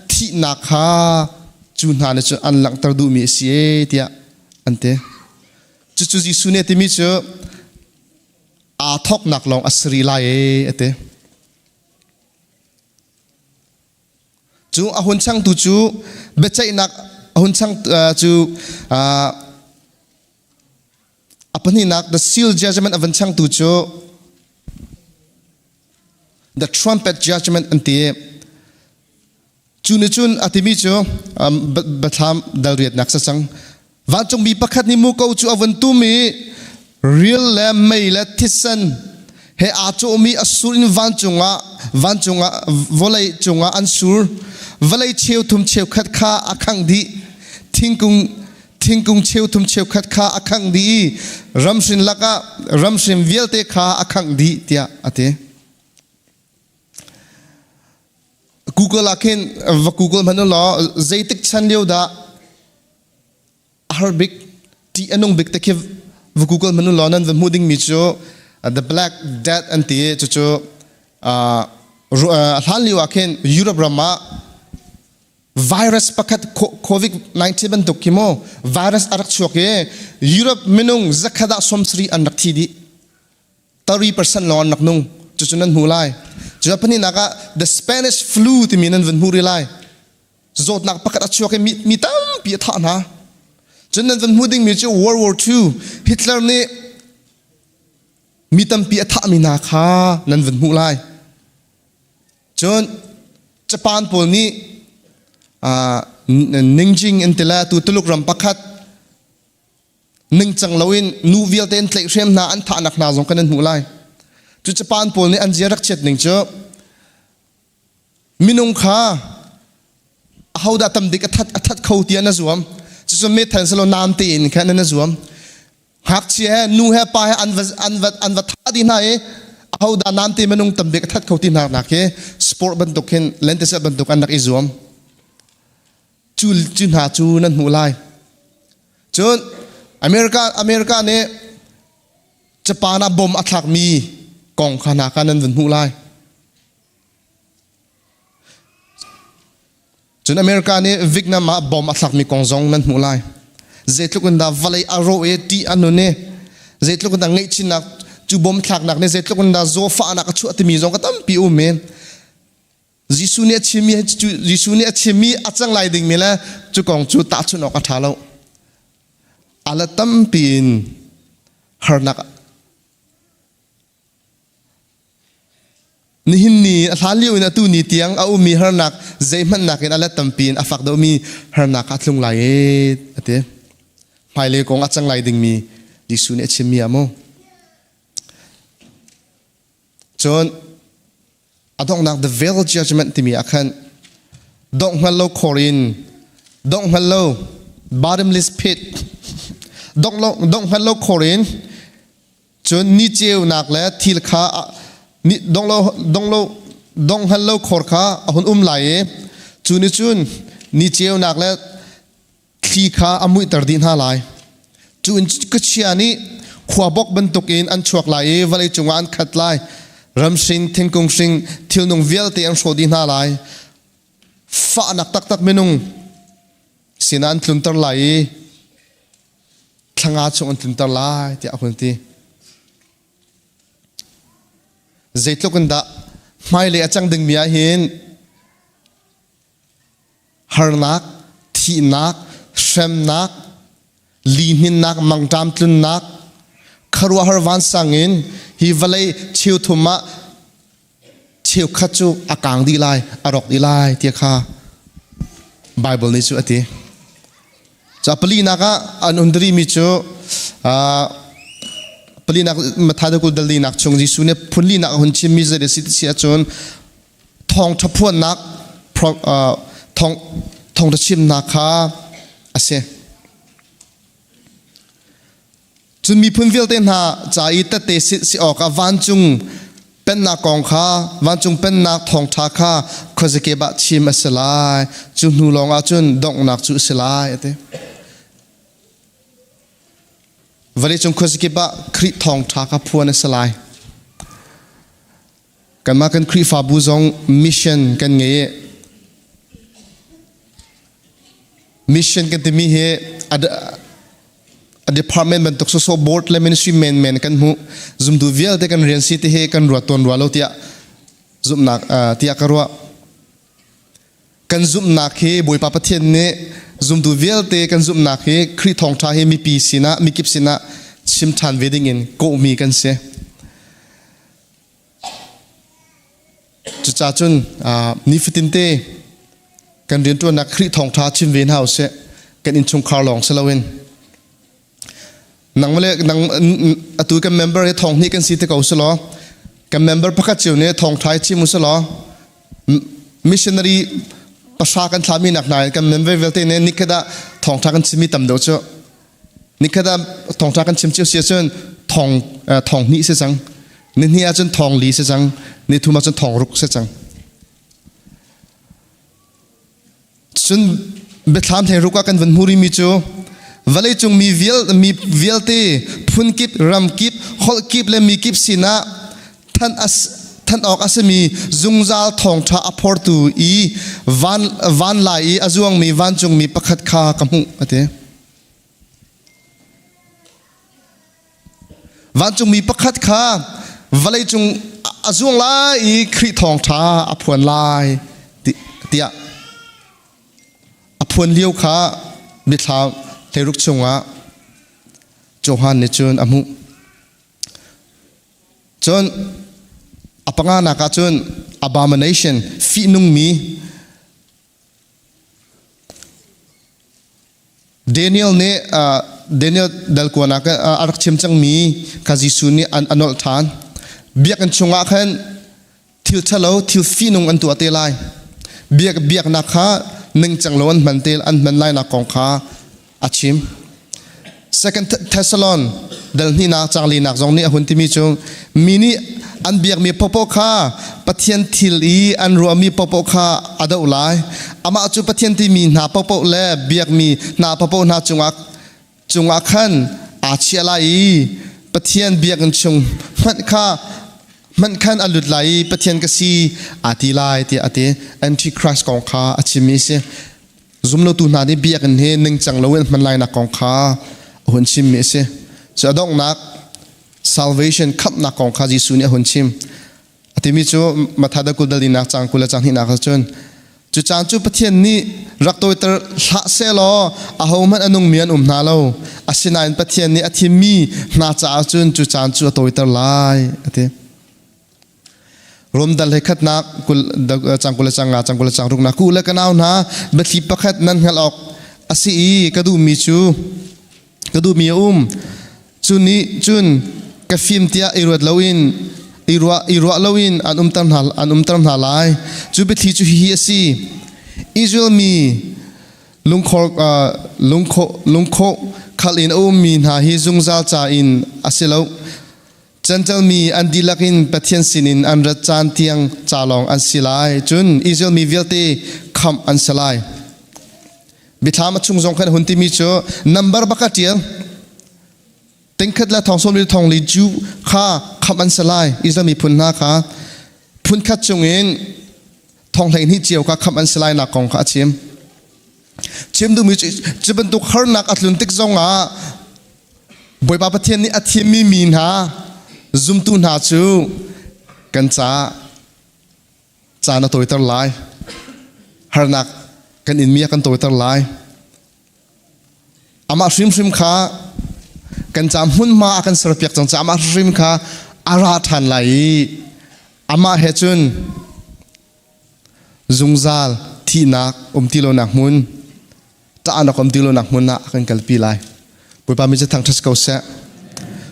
thihnak kha cu hna nih cun an langhter duhmi a si e tiah an ti. Cucu Jesuh nih a timi cu aa thawknak lawng a si rih lai e a ti. Cu a hun changtu cu biaceihnak a hun chang cu a pahnihnak the seal judgment a van changtu cu the trumpet judgment an ti. Cu nih cun a timi cu biathlam dalriatnak sa cang. Vancungmi pakhat nih muko cu a vun tum i rial le mei le thisen he aa cawhmi a sur in vancung ah vawlei cungah an sur. Vawlei cheuthum cheukhat kha a khangh dih. Thingkung cheuthum cheukhat kha a khangh dih i ramhrin lakah ramhrin vialte kha a khangh dih tiah a ti. Google ah khin va Google hmanh u law zeitik chan lio dah a har bik ṭih a nung bik te khi va Google hmanh u law nan va hmuh dingmi cu the Black Death an ti i cucu hlan lio ah khin Europe ram ah virus pakhat COVID-19 bantuk khi mu virus a rak chuak i Europe minung zakhat ah 70 an rak thi dih. 30% lawng an rak nung. Cucu nan hmu lai. Cu pahnihnak ah the Spanish flu timi nan vun hmu rih lai. Zawtnak pakhat a chuak i mi tampi a thah hna. Cun nan vun hmu dingmi cu World War II Hitler nih mi tampi a thahmi hna kha nan vun hmuh lai. Cun Japan pawl nih Ningjing in tila tu Tuluk ram pakhat ningcang loin nu vialte an tlaihhrem hna an thahnak hna zong kan an hmuh lai. Cu Japan pawl nih an zia rak chiat ning cu minung kha ahodah tam bik a that kho tiah na zuam. Cucu methan selo nam tein khan na zuam. Ngakchia he nu he pa he an va an va an va tha dih hna i ahodah nam te minung tam bik a that kho ti hna nak hi sport bantuk hin lentecelh bantuk an rak i zuam. Cu cu hna cu nan hmuh lai. Cun America nih Japan ah bom a thlakmi kong kha hna kha nan vun hmuh lai. Cun America nih Vietnam ah bom a thlakmi kong zong nan hmuh lai. Zeitluk in dah vawlei a rawh i ṭih a nun i zeitluk in dah ngaihchinnak cu bom thlaknak nih zeitluk in dah zawfahnak a chuah timi zong ka tampi um i Jesuh nih a chimmi Jesuh nih a chimmi a cang lai dingmi le cu kong cu tahchunh awk a ṭha lo. Ala tampi in harnak nihin ni a hlan lio in atu ni tiang a ummi harnak zeihmanh nakin a let tampi in a fak deuhmi harnak a tlung lai e a ti. Hmailei kong a cang lai dingmi Jesuh nih a chimmi ah mu. Cun a donghnak the veil judgment timi ah khan dongh hngal lo khor in dongh hngal lo bottomless pit dongh lo dongh hngal lo khor in cun ni ceunak le thil kha ni dong lo dong lo dong hngal lo khor kha a hun um lai i cu ni cun ni ceunak le thli kha a muihter dih hna lai. Cu in khuachia nih khuabok bantukin an chuak lai i vawlei cungah an khat lai. Ramhring, thingkung hring, thilnung vialte an hrawh dih hna lai. Fahnak taktak minung sinah an tlunter lai i thlanga chung an tlunter lai tiah a hun ti. Zeitluk in dah hmailei a cang dingmi ah hin Harnak, thihnak, hremnak, lihninnak, mangṭam tlunnak, khuaruahhar vansang in hi vawlei cheuthum ah cheukhat cu a kang dih lai, a rawk dih lai ti kha Baibal nih cu a ti. Ca palinak ah an undari mi cu palinak Matthai kul dalinak chung Jesuh nih phunlinak a hun chimmi zei a si ti si ahcun thawngṭha phuannak thawngṭha chimnak kha a si. Cun miphun vialte hna ca i tette si awkah vancung pennak kong kha vancung pennak thawngṭha kha khuazakip ah chim a si lai. Cu hnu lawngah cun donghnak cu a si lai, a ti. Vawleicung khuazakip ah Khrih thawngṭha kha phuan a si lai. Kanmah kan Khrihfabu zong mission kan ngei i mission kan timi hi a department bantuk sawsawh board le ministry men kan hmuh zumtu vialte kan rian si ti hi kan ruat tawn rua lo tiah zumhnak tiah ka ruah. Kan zumhnak hi Bawipa Pathian nih zumtu vialte kan zumhnak hi Khrih thawngṭha hi mipi sinah mikip sinah chim ṭhan ve dingin kawhmi kan si. Cucaah cun nifatin te kan rianṭuannak Khrih thawngṭha chim ve hna usih. Kan innchungkhar lawng si loin. Nang le nang atu kan member hi thong hnih kan si te ko si law kan member pakhat cio nih thawngṭha i chim u si law missionary pahra kan thlami nak hna kan member vialte nih nikhat ah thawngṭha kan chimmi tam deuh cu nikhat ah thawngṭha kan chim cio si ahcun thong thong hnih si cang ni hnih ahcun thong li si cang ni thum ahcun thong ruk si cang Cun biathlam thleiruk ah kan van hmu rihmi cu vawleicung mi vial mi vialte phunkip ramkip holh kip le mi kip sinah than as than awk a simi zungzal thawngṭha a phortu i van van lai i a zuangmi vancungmi pakhat kha ka hmuh a ti. Vancungmi pakhat kha vawleicung a zuang lai i Khrih thawngṭha a phuan lai tiah a phuan lio kha biathlam hleiruk chungah Johan nih cun a hmuh. Cun a panganak ah cun abomination fihnungmi Daniel nih Daniel dalkuan ah a rak chim cangmi kha Jesuh nih a nolh ṭhan. Biakinn chungah khan thil ṭhalo, thil fihnung an tuah te lai. Biak biaknak kha ningcang lo an hman te an hman lainak kong kha a chim. Second Thessalon dal hnihnak cang linak zong nih a hun timi cu mi nih an biakmi popo kha Pathian thil i an ruahmi popo kha a doh lai. Amah cu Pathian timi hna popo le biakmi hna popo hna cungah cungah khan aa chia lai i Pathian biakinn chung hmanh kha hmanh khan a lut lai i Pathian ka si aa ti lai tiah a ti. Antichrist kong kha a chimmi a si. Zumlotu hna nih biakinn hi ningcang loin hman lainak kong kha a hun chimmi a si. Cu a donghnak salvation khamhnak kong kha Jesuh nih a hun chim. A timi cu Matthai kul dalinak cang 20 le cang hnihnak ah cun cu caan cu Pathian nih rak tawiter hlah sehlaw ahohmanh a nungmi an um hna lo. Asinain Pathian nih a thimmi hna caah cun cu caan cu a tawiter lai a ti. Rom dal he khatnak kul cang 20 le cang nga cang 20 le cang ruknak ku le ka nau hna biathli pakhat nan hngalh awk a si i ka duhmi cu ka duhmi a um cu nih cun ka fim tiah i ruat loin i ruah i ruah loin an umter hna an umter hna lai cu biathli cu hihi a si Israel mi lungkhor lungkhor lungkhor khal in a ummi hna hi zungzal ca in a si lo Cancelmi an dihlak in Pathian sinin an rat caan tiang ca lawng an si lai. Cun Israel mi vialte khamh an si lai. Biathlam a chung zong khan hun timi cu number bak a ṭial. Tingkhat le thong sawm li thong li Jew kha khamh an si lai. Israel miphun hna kha phunkhat chungin thong 12 cio kha khamh an si lai nak kong kha a chim. Chim duhmi cu cu bantuk harnak a tlun tik zongah Bawipa Pathian nih a thimmi mi hna zumtu hna cu kan caah caan a tawiter lai. Harnak kan inmi a kan tawiter lai. Amah hrimhrim kha kan ca hmunhma a kan serpiak cang caah amah hrimhrim kha a ra ṭhan lai i amah he cun zungzal thihnak um ti lonak hmun. Ṭahnak um ti lonak hmun ah a kan kalpi lai. Bawipa mi cu thangṭhat ko seh.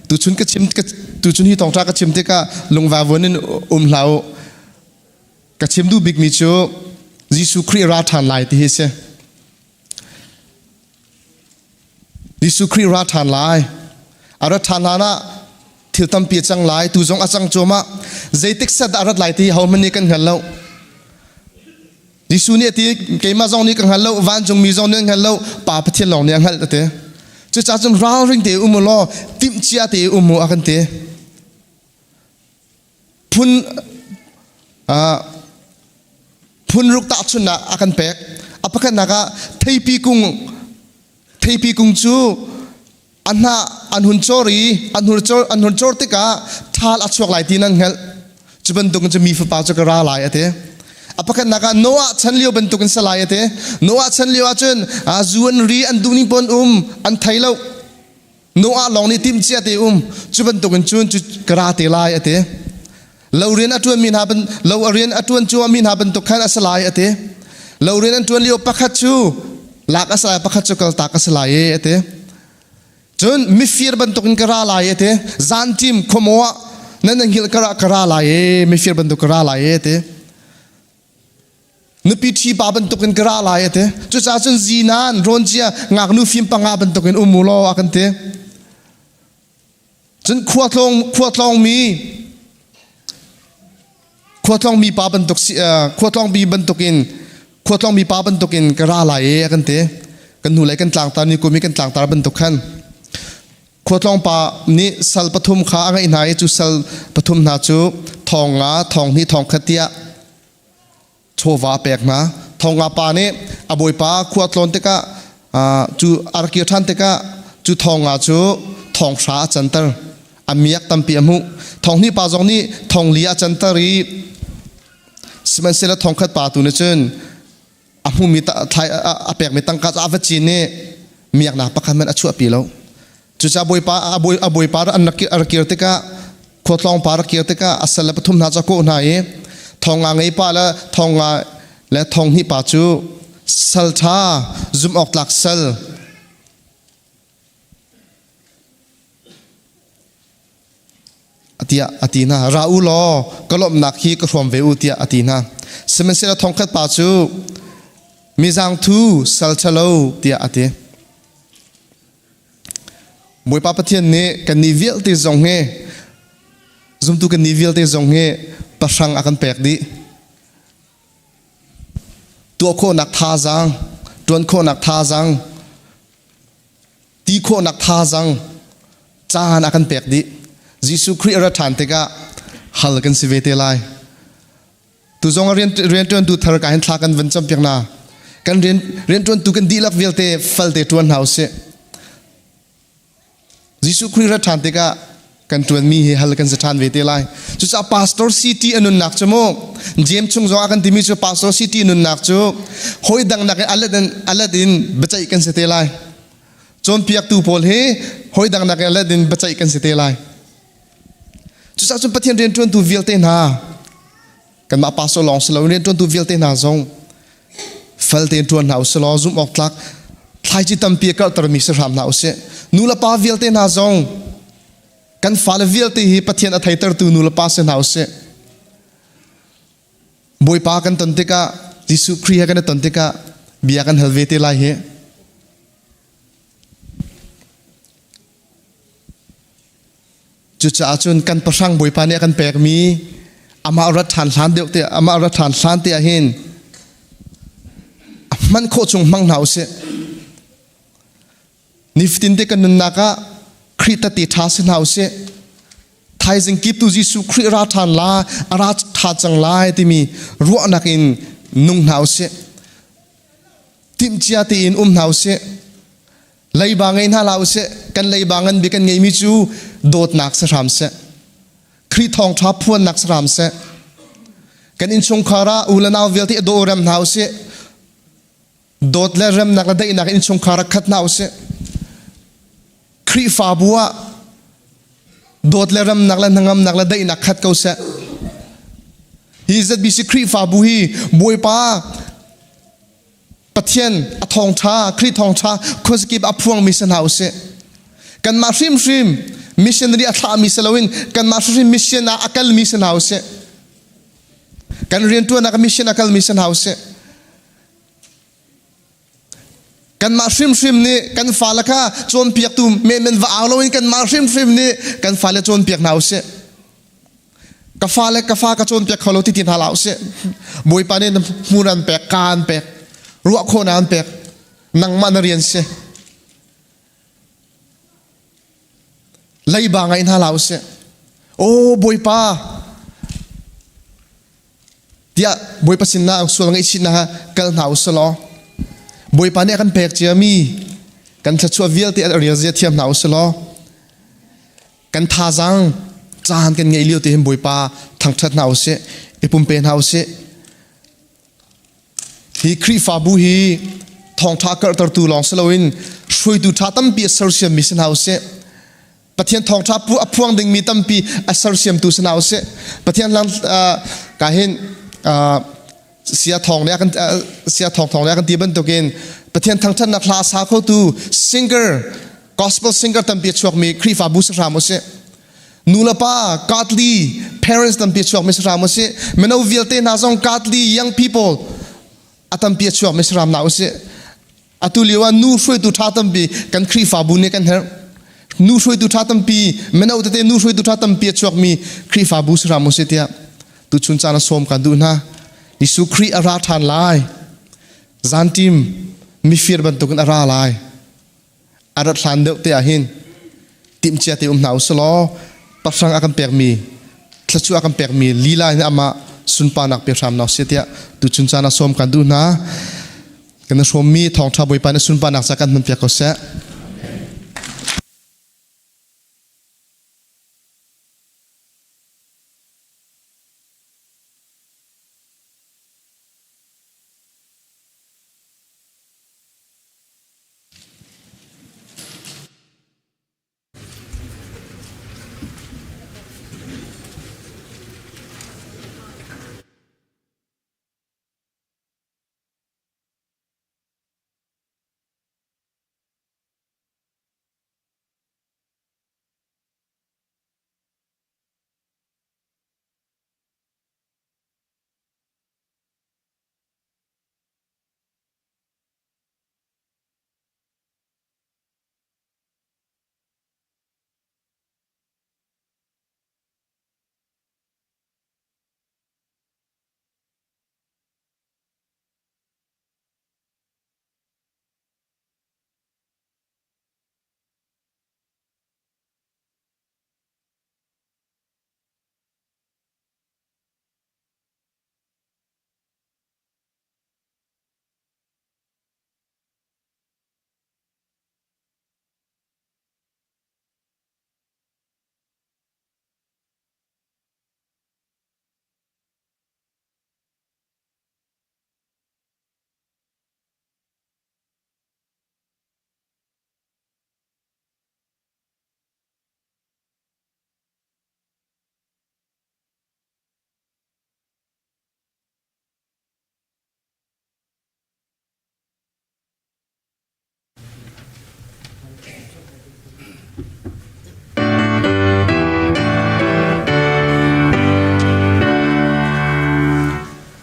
Tuchun ka chim tuchun hi thawngṭha ka chim tikah lungva vuan in um hlah u. Ka chim duh bikmi cu Jesuh Khrih ra ṭhan lai ti hi a si. Jesuh Khrih ra ṭhan lai. A rat ṭhan hlan ah thil tampi a cang lai. Tu zong a cang cuahmah. Zeitik set dah a rat lai ti hohmanh nih kan hngal lo. Jesuh nih a ti, keimah zong nih ka hngal lo, vancungmi zong nih an hngal lo, Pa Pathian lawng nih a hngalh a ti. Cucaah cun ralring te um u law, timhcia te um u a kan ti. Phun phun ruk tahchunhnak a kan pek. A pakhatnak ah theipi kung theipi kung cu a hnah an hun cor i an hun cor an hun cor tikah ṭhal a chuak lai ti nan hngalh. Cu bantuk cu mi fapa cu ka ra lai a ti. A pakhatnak ah Noah chan lio bantuk in sa lai a ti. Noah chan lio ahcun zu an ri an duh ning pon um an thei lo. Noah lawng nih timhcia te um cu bantukin cun cu ka ra te lai a ti. Lo rian a ṭuan mi hna ban lo a rian a ṭuan cuahmah mi hna bantuk khan a si lai a ti. Lo rian an ṭuan lio pakhat cu lak a si lai pakhat cu kaltak a si lai e a ti. Cun mifir bantukin ka ra lai a ti. Zanṭim khuamaw ah nan nan hngilh ka ra lai e mifir bantuk ka ra lai e a ti. Nupi ṭhi pa bantukin ka ra lai a ti. Cucaah cun zinan rawn cia ngaknu fim panga bantukin um u law a kan ti. Cun khua tlawng mi khua tlawng mi pa bantuk khua tlawng mi bantukin khua tlawng mi pa bantukin ka ra lai e a kan ti. Kan hnulei kan tlangtar ni kum i kan tlangtar bantuk khan Khuatlawng pa nih sal pathum kha a ngeih hna i cu sal pathum hna cu thong nga, thong hnih, thong khat tiah chawva a pek hna. Thong nga pa nih a bawipa khua tlawn tikah cu a rak kir ṭhan tikah cu thong nga cu thong hra a canter. A miak tampi a hmuh. Thong hnih pa zong nih thong li a canter i sihmanhsehlaw thong khat pa tu nih cun a hmumi a pekmi tangka cu a va cin i miaknak pakhat hmanh a chuahpi lo. Cucaah bawipa a bawipa an rak kir tikah khuatlawng pa rak kir tikah a sal le pathum hna cu a kawh hna i thong nga ngei pa le thong nga le thong hnih pa cu sal ṭha zumh awk tlak sal tiah a ti hna. Ra u law ka lawmhnak hi ka hrawm ve u tiah a ti hna. Sihmanhsehlaw thongkhat pa cu mizangthu sal ṭhalo tiah a ti. Bawipa Pathian nih kannih vialte zong hi zumtu kannih vialte zong hi pahrang a kan pek dih. Tuah khawhnak thazaang, ṭuan khawhnak thazaang, ti khawhnak thazaang caan a kan pek dih. Jesuh Khrih a ra ṭhan tikah hal kan si ve te lai. Tu zong a rianṭuantu thar ka hin thla kan van campiak hna. Kan rianṭuantu kan dihlak vialte falte ṭuan hna usih. Jesuh Khrih rat ṭhan tikah kan ṭuanmi hi hal kan si ṭhan ve te lai. Cucaah pastor city a nunnak cu mu James chung zong ah kan timi cu pastor city nunnak cu hawi dang nakin alet in biaceih kan si te lai. Cawnpiaktu pawl hi hawi dang nakin alet in biaceih kan si te lai. Cucaah cun Pathian rianṭuantu vialte hna kanmah pastor lawng si lo rianṭuantu vialte hna zong fel tein ṭuan hna usih law zumh awk tlak thlaici tampi a karhtermi si hram hna usih. Nu le pa vialte hna zong kan fale vialte hi Pathian a theitertu nu le pa si hna usih. Bawipa kan ton tikah Jesuh Khrih he kan i ton tikah bia kan hal ve te lai hi. Cucaah cun kan pahrang Bawipa nih a kan pekmi amah rat ṭhan hlan deuh te amah rat ṭhan hlan te ah hin a hman khawh chung hmang hna usih. Nifatin te kan nunnak ah Khrih tete ṭha si hna usih. Thaizing kip tu Jesuh Khrih ra ṭhan la, a ra ṭha cang lai timi ruahnak in nung hna usih. Timhcia tein um hna usih. Leiba ngei hna hlah usih. Kan leiba ngan bik kan ngeihmi cu dawtnak si hram seh. Khrih thawngṭha phuannak si hram seh. Kan innchungkhar ah u le nau vialte a daw rem hna usih. Dawt le remnak le daihnak innchungkhar ah khat hna usih. Khrihfabu ah dawt le remnak le hnangamnak le daihnak khat ko seh. Hi ZBC Khrihfabu hi Bawipa. Pathian a thawngṭha Khrih thawngṭha khuazakip a phuangmi si hna usih. Kanmah hrimhrim missionary a thlahmi si loin kanmah hrimhrim mission ah a kalmi si hna usih. Kan rianṭuannak mission a kalmi si hna usih. Kanmah hrimhrim nih kan fale kha cawnpiaktu menmen va au loin kanmah hrimhrim nih kan fale cawnpiak hna usih. Ka fale ka fa ka cawnpiak kho lo ti ti hna hlah usih. Bawipa nih hmun an pek, ka an pek, ruah khawhnak an pek. Nangmah na rian si. Leiba ngai hna hlah usih. Aw Bawipa, tiah Bawipa sinah sual ngaihchihnak ah kal hna usih law Bawipa nih a kan pek ciami kan thluachuah vialte a rel zia thiam hna usih law kan thazaang caan kan ngeih lio te hin Bawipa thangṭhat hna usih i pumpe hna usih. Hi Khrihfabu hi thawngṭha karhtertu lawng si loin hruaitu ṭha tampi a sersiammi si hna usih. Pathian thawngṭha pu a phuang dingmi tampi a sersiamtu si hna usih. Pathian hlang ka hin sia thawng le kan sia thawng thawng le kan ti bantukin Pathian thangṭhatnak hla sa khotu singer gospel singer tampi a chuakmi Khrihfabu si hram usih. Nu le pa godly parents tampi a chuakmi si hram usih. Mino vialte hna zong godly young people a tampi a chuakmi si hram hna usih. Atu lio ah nu hruaitu ṭha tampi kan Khrihfabu nih kan herh. Nu hruaitu ṭha tampi, mino tete nu hruaitu ṭha tampi a chuakmi Khrihfabu si hram usih tiah tuchun caan a sawm kan duh hna. Jesuh Khrih a ra ṭhan lai. Zanṭim mifir bantukin a ra lai. A rat hlan deuh te ah hin timhcia te um hna usih law pahrang a kan pekmi thluachuah a kan pekmi lila in amah sunparnak pe hram hna usih tiah tuchun caan ah sawm kan duh hna. Kan i hrawmmi thawngṭha Bawipa nih sunparnak ca kan hmanpiak ko seh.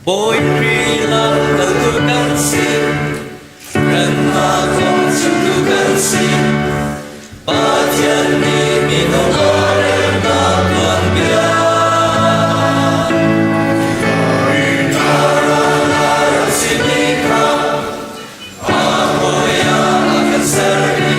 Bawi Khrih lamkaltu kan si, Remnak kong chimtu kan si. Pathian nih minung a remnak tuanbia. Simi kha a hawi ah a kan ser i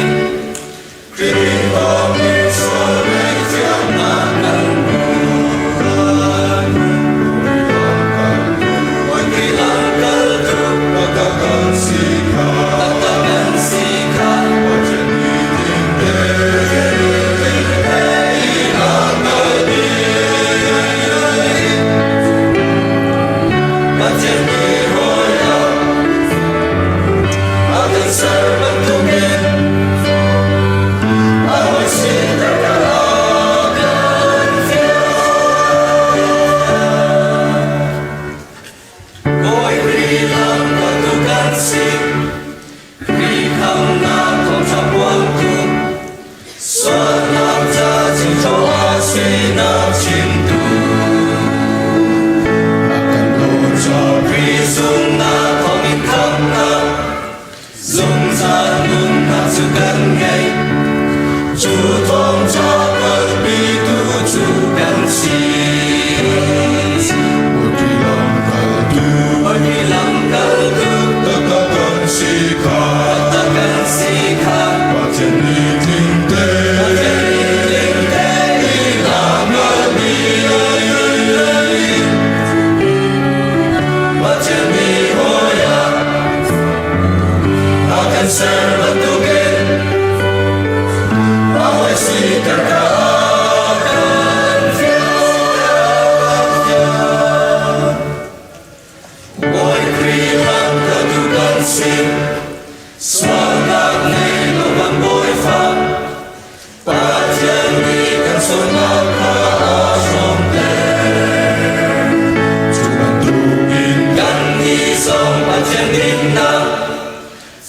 Ser bantukin a hawi sin kan Bawi Khrih lamkaltu kan si.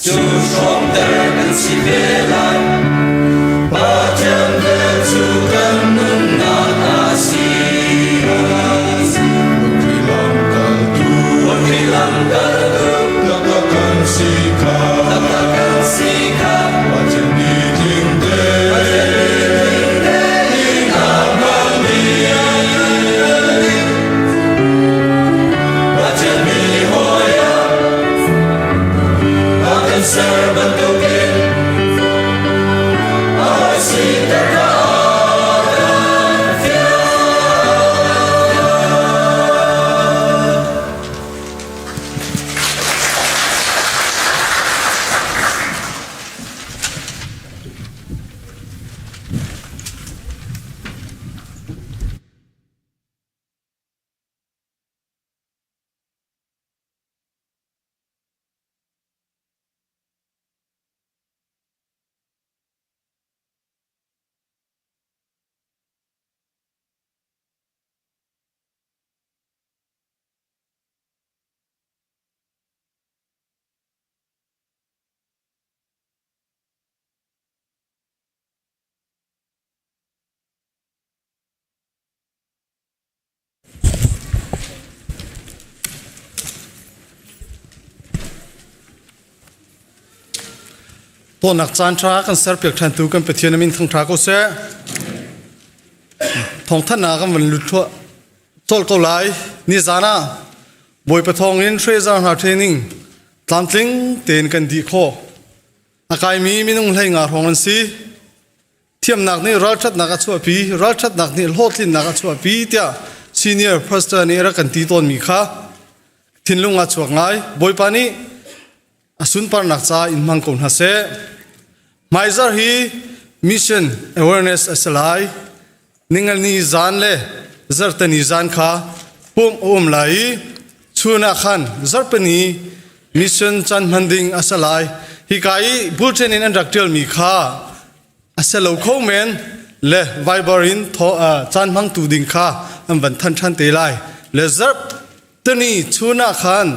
Cu hrawmter kan si ve lai. Pathian vel cu kan nunnak a si. Khrih lamkaltu, Khrih lamkaltu, taktak kan si kha, taktak kan si kha, Pathian ni tling te, Pathian ni tling te in a hman ding. Pathian mi hawi ah a kan ser bantukin a hawi siter kha a kan fial. Tawnak caan ṭha kan serpiak ṭhantu kan Pathian a min thangṭha ko seh. Thawngthanhnak kan van lut thuah colh ko lai. Nizan ah Bawipa thawngin Fraser hna training tlamtling tein kan dih khawh. A kaimi minung 15 hrawng an si. Thiamnak nih ralṭhatnak a chuahpi, ralṭhatnak nih hlawhtlinnak a chuahpi tiah senior pastor nih rak kan ti tawnmi kha thinlung ah chuak ngai. Bawipa nih a sunparnak ca in hmang ko hna seh. Hmaizar hi mission awareness a si lai. Ningani zan le zartani zan kha pumh a um lai i chun ah khan zarhpini mission caan hman ding a si lai. Hika i bulletin in an rak ṭialmi kha a si lo kho men le Viber in caan hmangtu ding kha an van than ṭhan te lai. Le zarh tani chun ah khan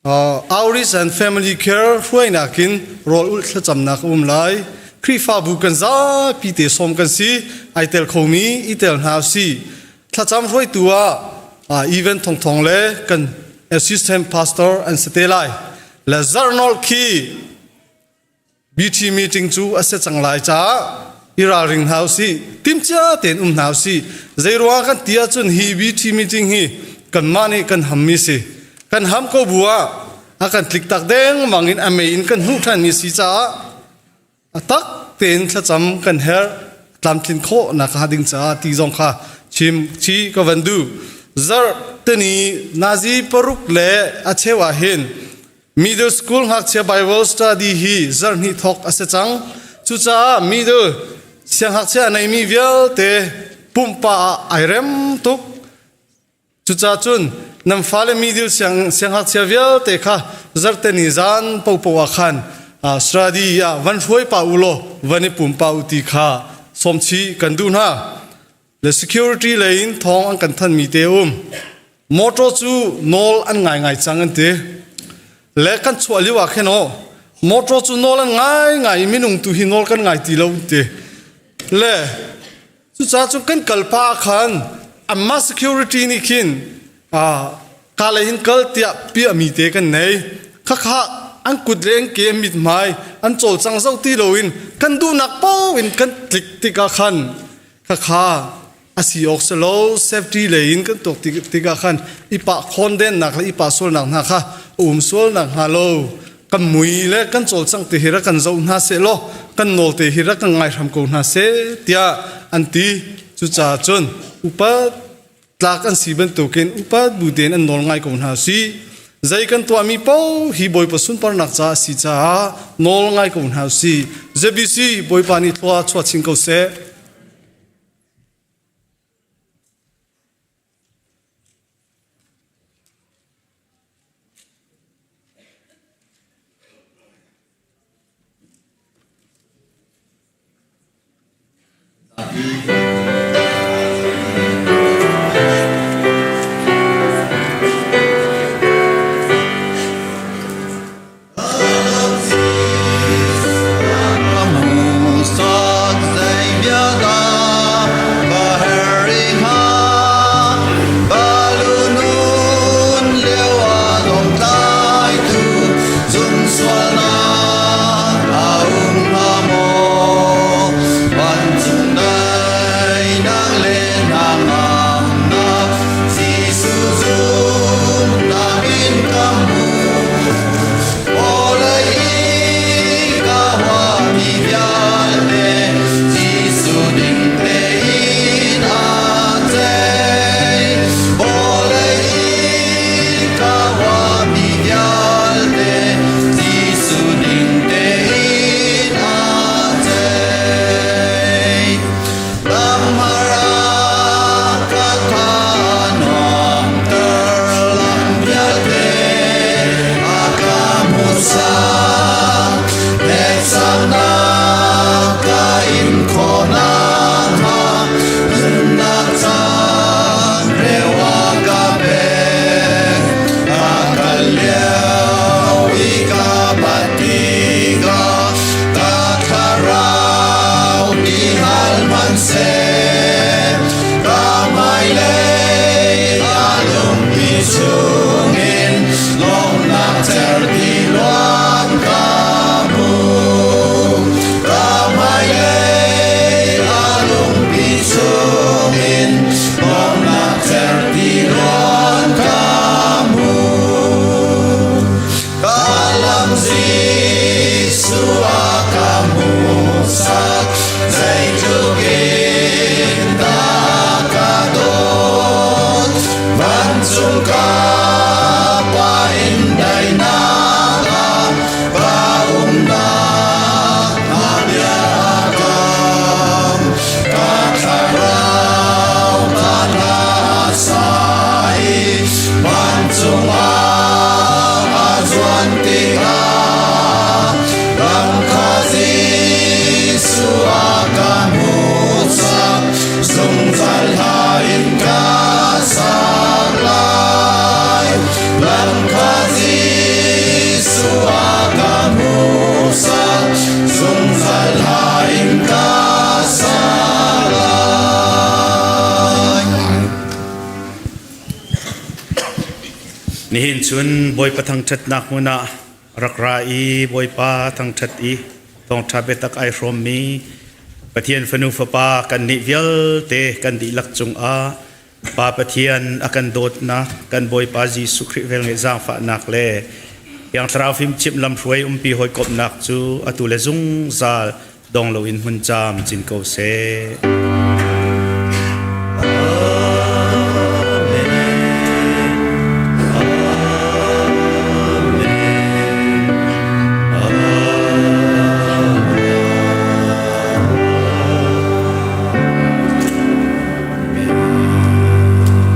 Outreach and Family Care hruainak in rawl ulh thlacamnak a um lai. Khrihfabu kan zapi te sawm kan si. Ai tel khomi i tel hna si. Thlacam hruaitu ah event thongthong le kan assistant pastor an si te lai. Le zarhnolh khi BT meeting cu a si cang lai caah i ralring hna usih, timhcia tein um hna usih. Zeiruang kan ti ahcun hi BT meeting hi kanmah nih kan hammi si. Kan ham ko bu ah a kan tlik tak dengmang in a mei in kan hnuh ṭhanmi si caah a tak tein thlacam kan herh tlamtlin khawh nak hnga ding caah ti zong kha chim chi ka van duh. Zarh tani nazi paruk le a cheu ah hin Middle school ngakchia Bible study hi zarhhnih thawk a si cang. Cucaah middle siangngakchia a neimi vialte pumpa ah ai rem tuk. Cucaah cun nan fale middle siangngakchia vialte kha zarhteni zan popo ah khan study ah van hruai pa u law van i pumpa u ti kha sawmchih kan duh hna. Le security lei in thawng an kan thanmi te um. Motor cu nawl an ngai ngai cang an ti. Le kan chuah lio ah khin aw motor cu nawl an ngai ngai i minung tu hi nawl kan ngai ti lo an ti. Le cucaah cun kan kal pa ah khan amma security nih khin ka lei hin kal tiah piahmi te kan nei. Khakha an kut le an ke an mithmai an cawlcang zoh ti loin kan duhnak paoh in kan tlik tikah khan Khakha a si awk si lo safety lei in kan tuak tikah khan i pah khawndennak le i pah sualnak hna kha a um sual nak hnga lo kan mui le kan cawlcangh te hi rak kan zoh hna seh law kan nawl te hi rak kan ngai hram ko hna seh tiah an ti. Cucaah cun upat tlak an si bantukin upat bu tein an nawl ngai ko hna si. Zei kan tuahmi paoh hi Bawipa sunparnak caah a si caah nawl ngai ko hna si. ZBC Bawipa nih thlua chuah chin ko seh. Nihin chun Bawipa thangṭhatnak hmun ah rak ra i Bawipa thangṭhat i thawngṭha biatak ai hrawmmi Pathian fanu fapa kannih vialte kan dihlak cungah Pa Pathian a kan dawtnak, kan Bawipa Jesuh Khrih velngeih zaangfahnak le Thiang Thlarau fimchimh lamhruai umpi hawikomhnak cu atu le zungzal dong loin hmun caam cin ko seh.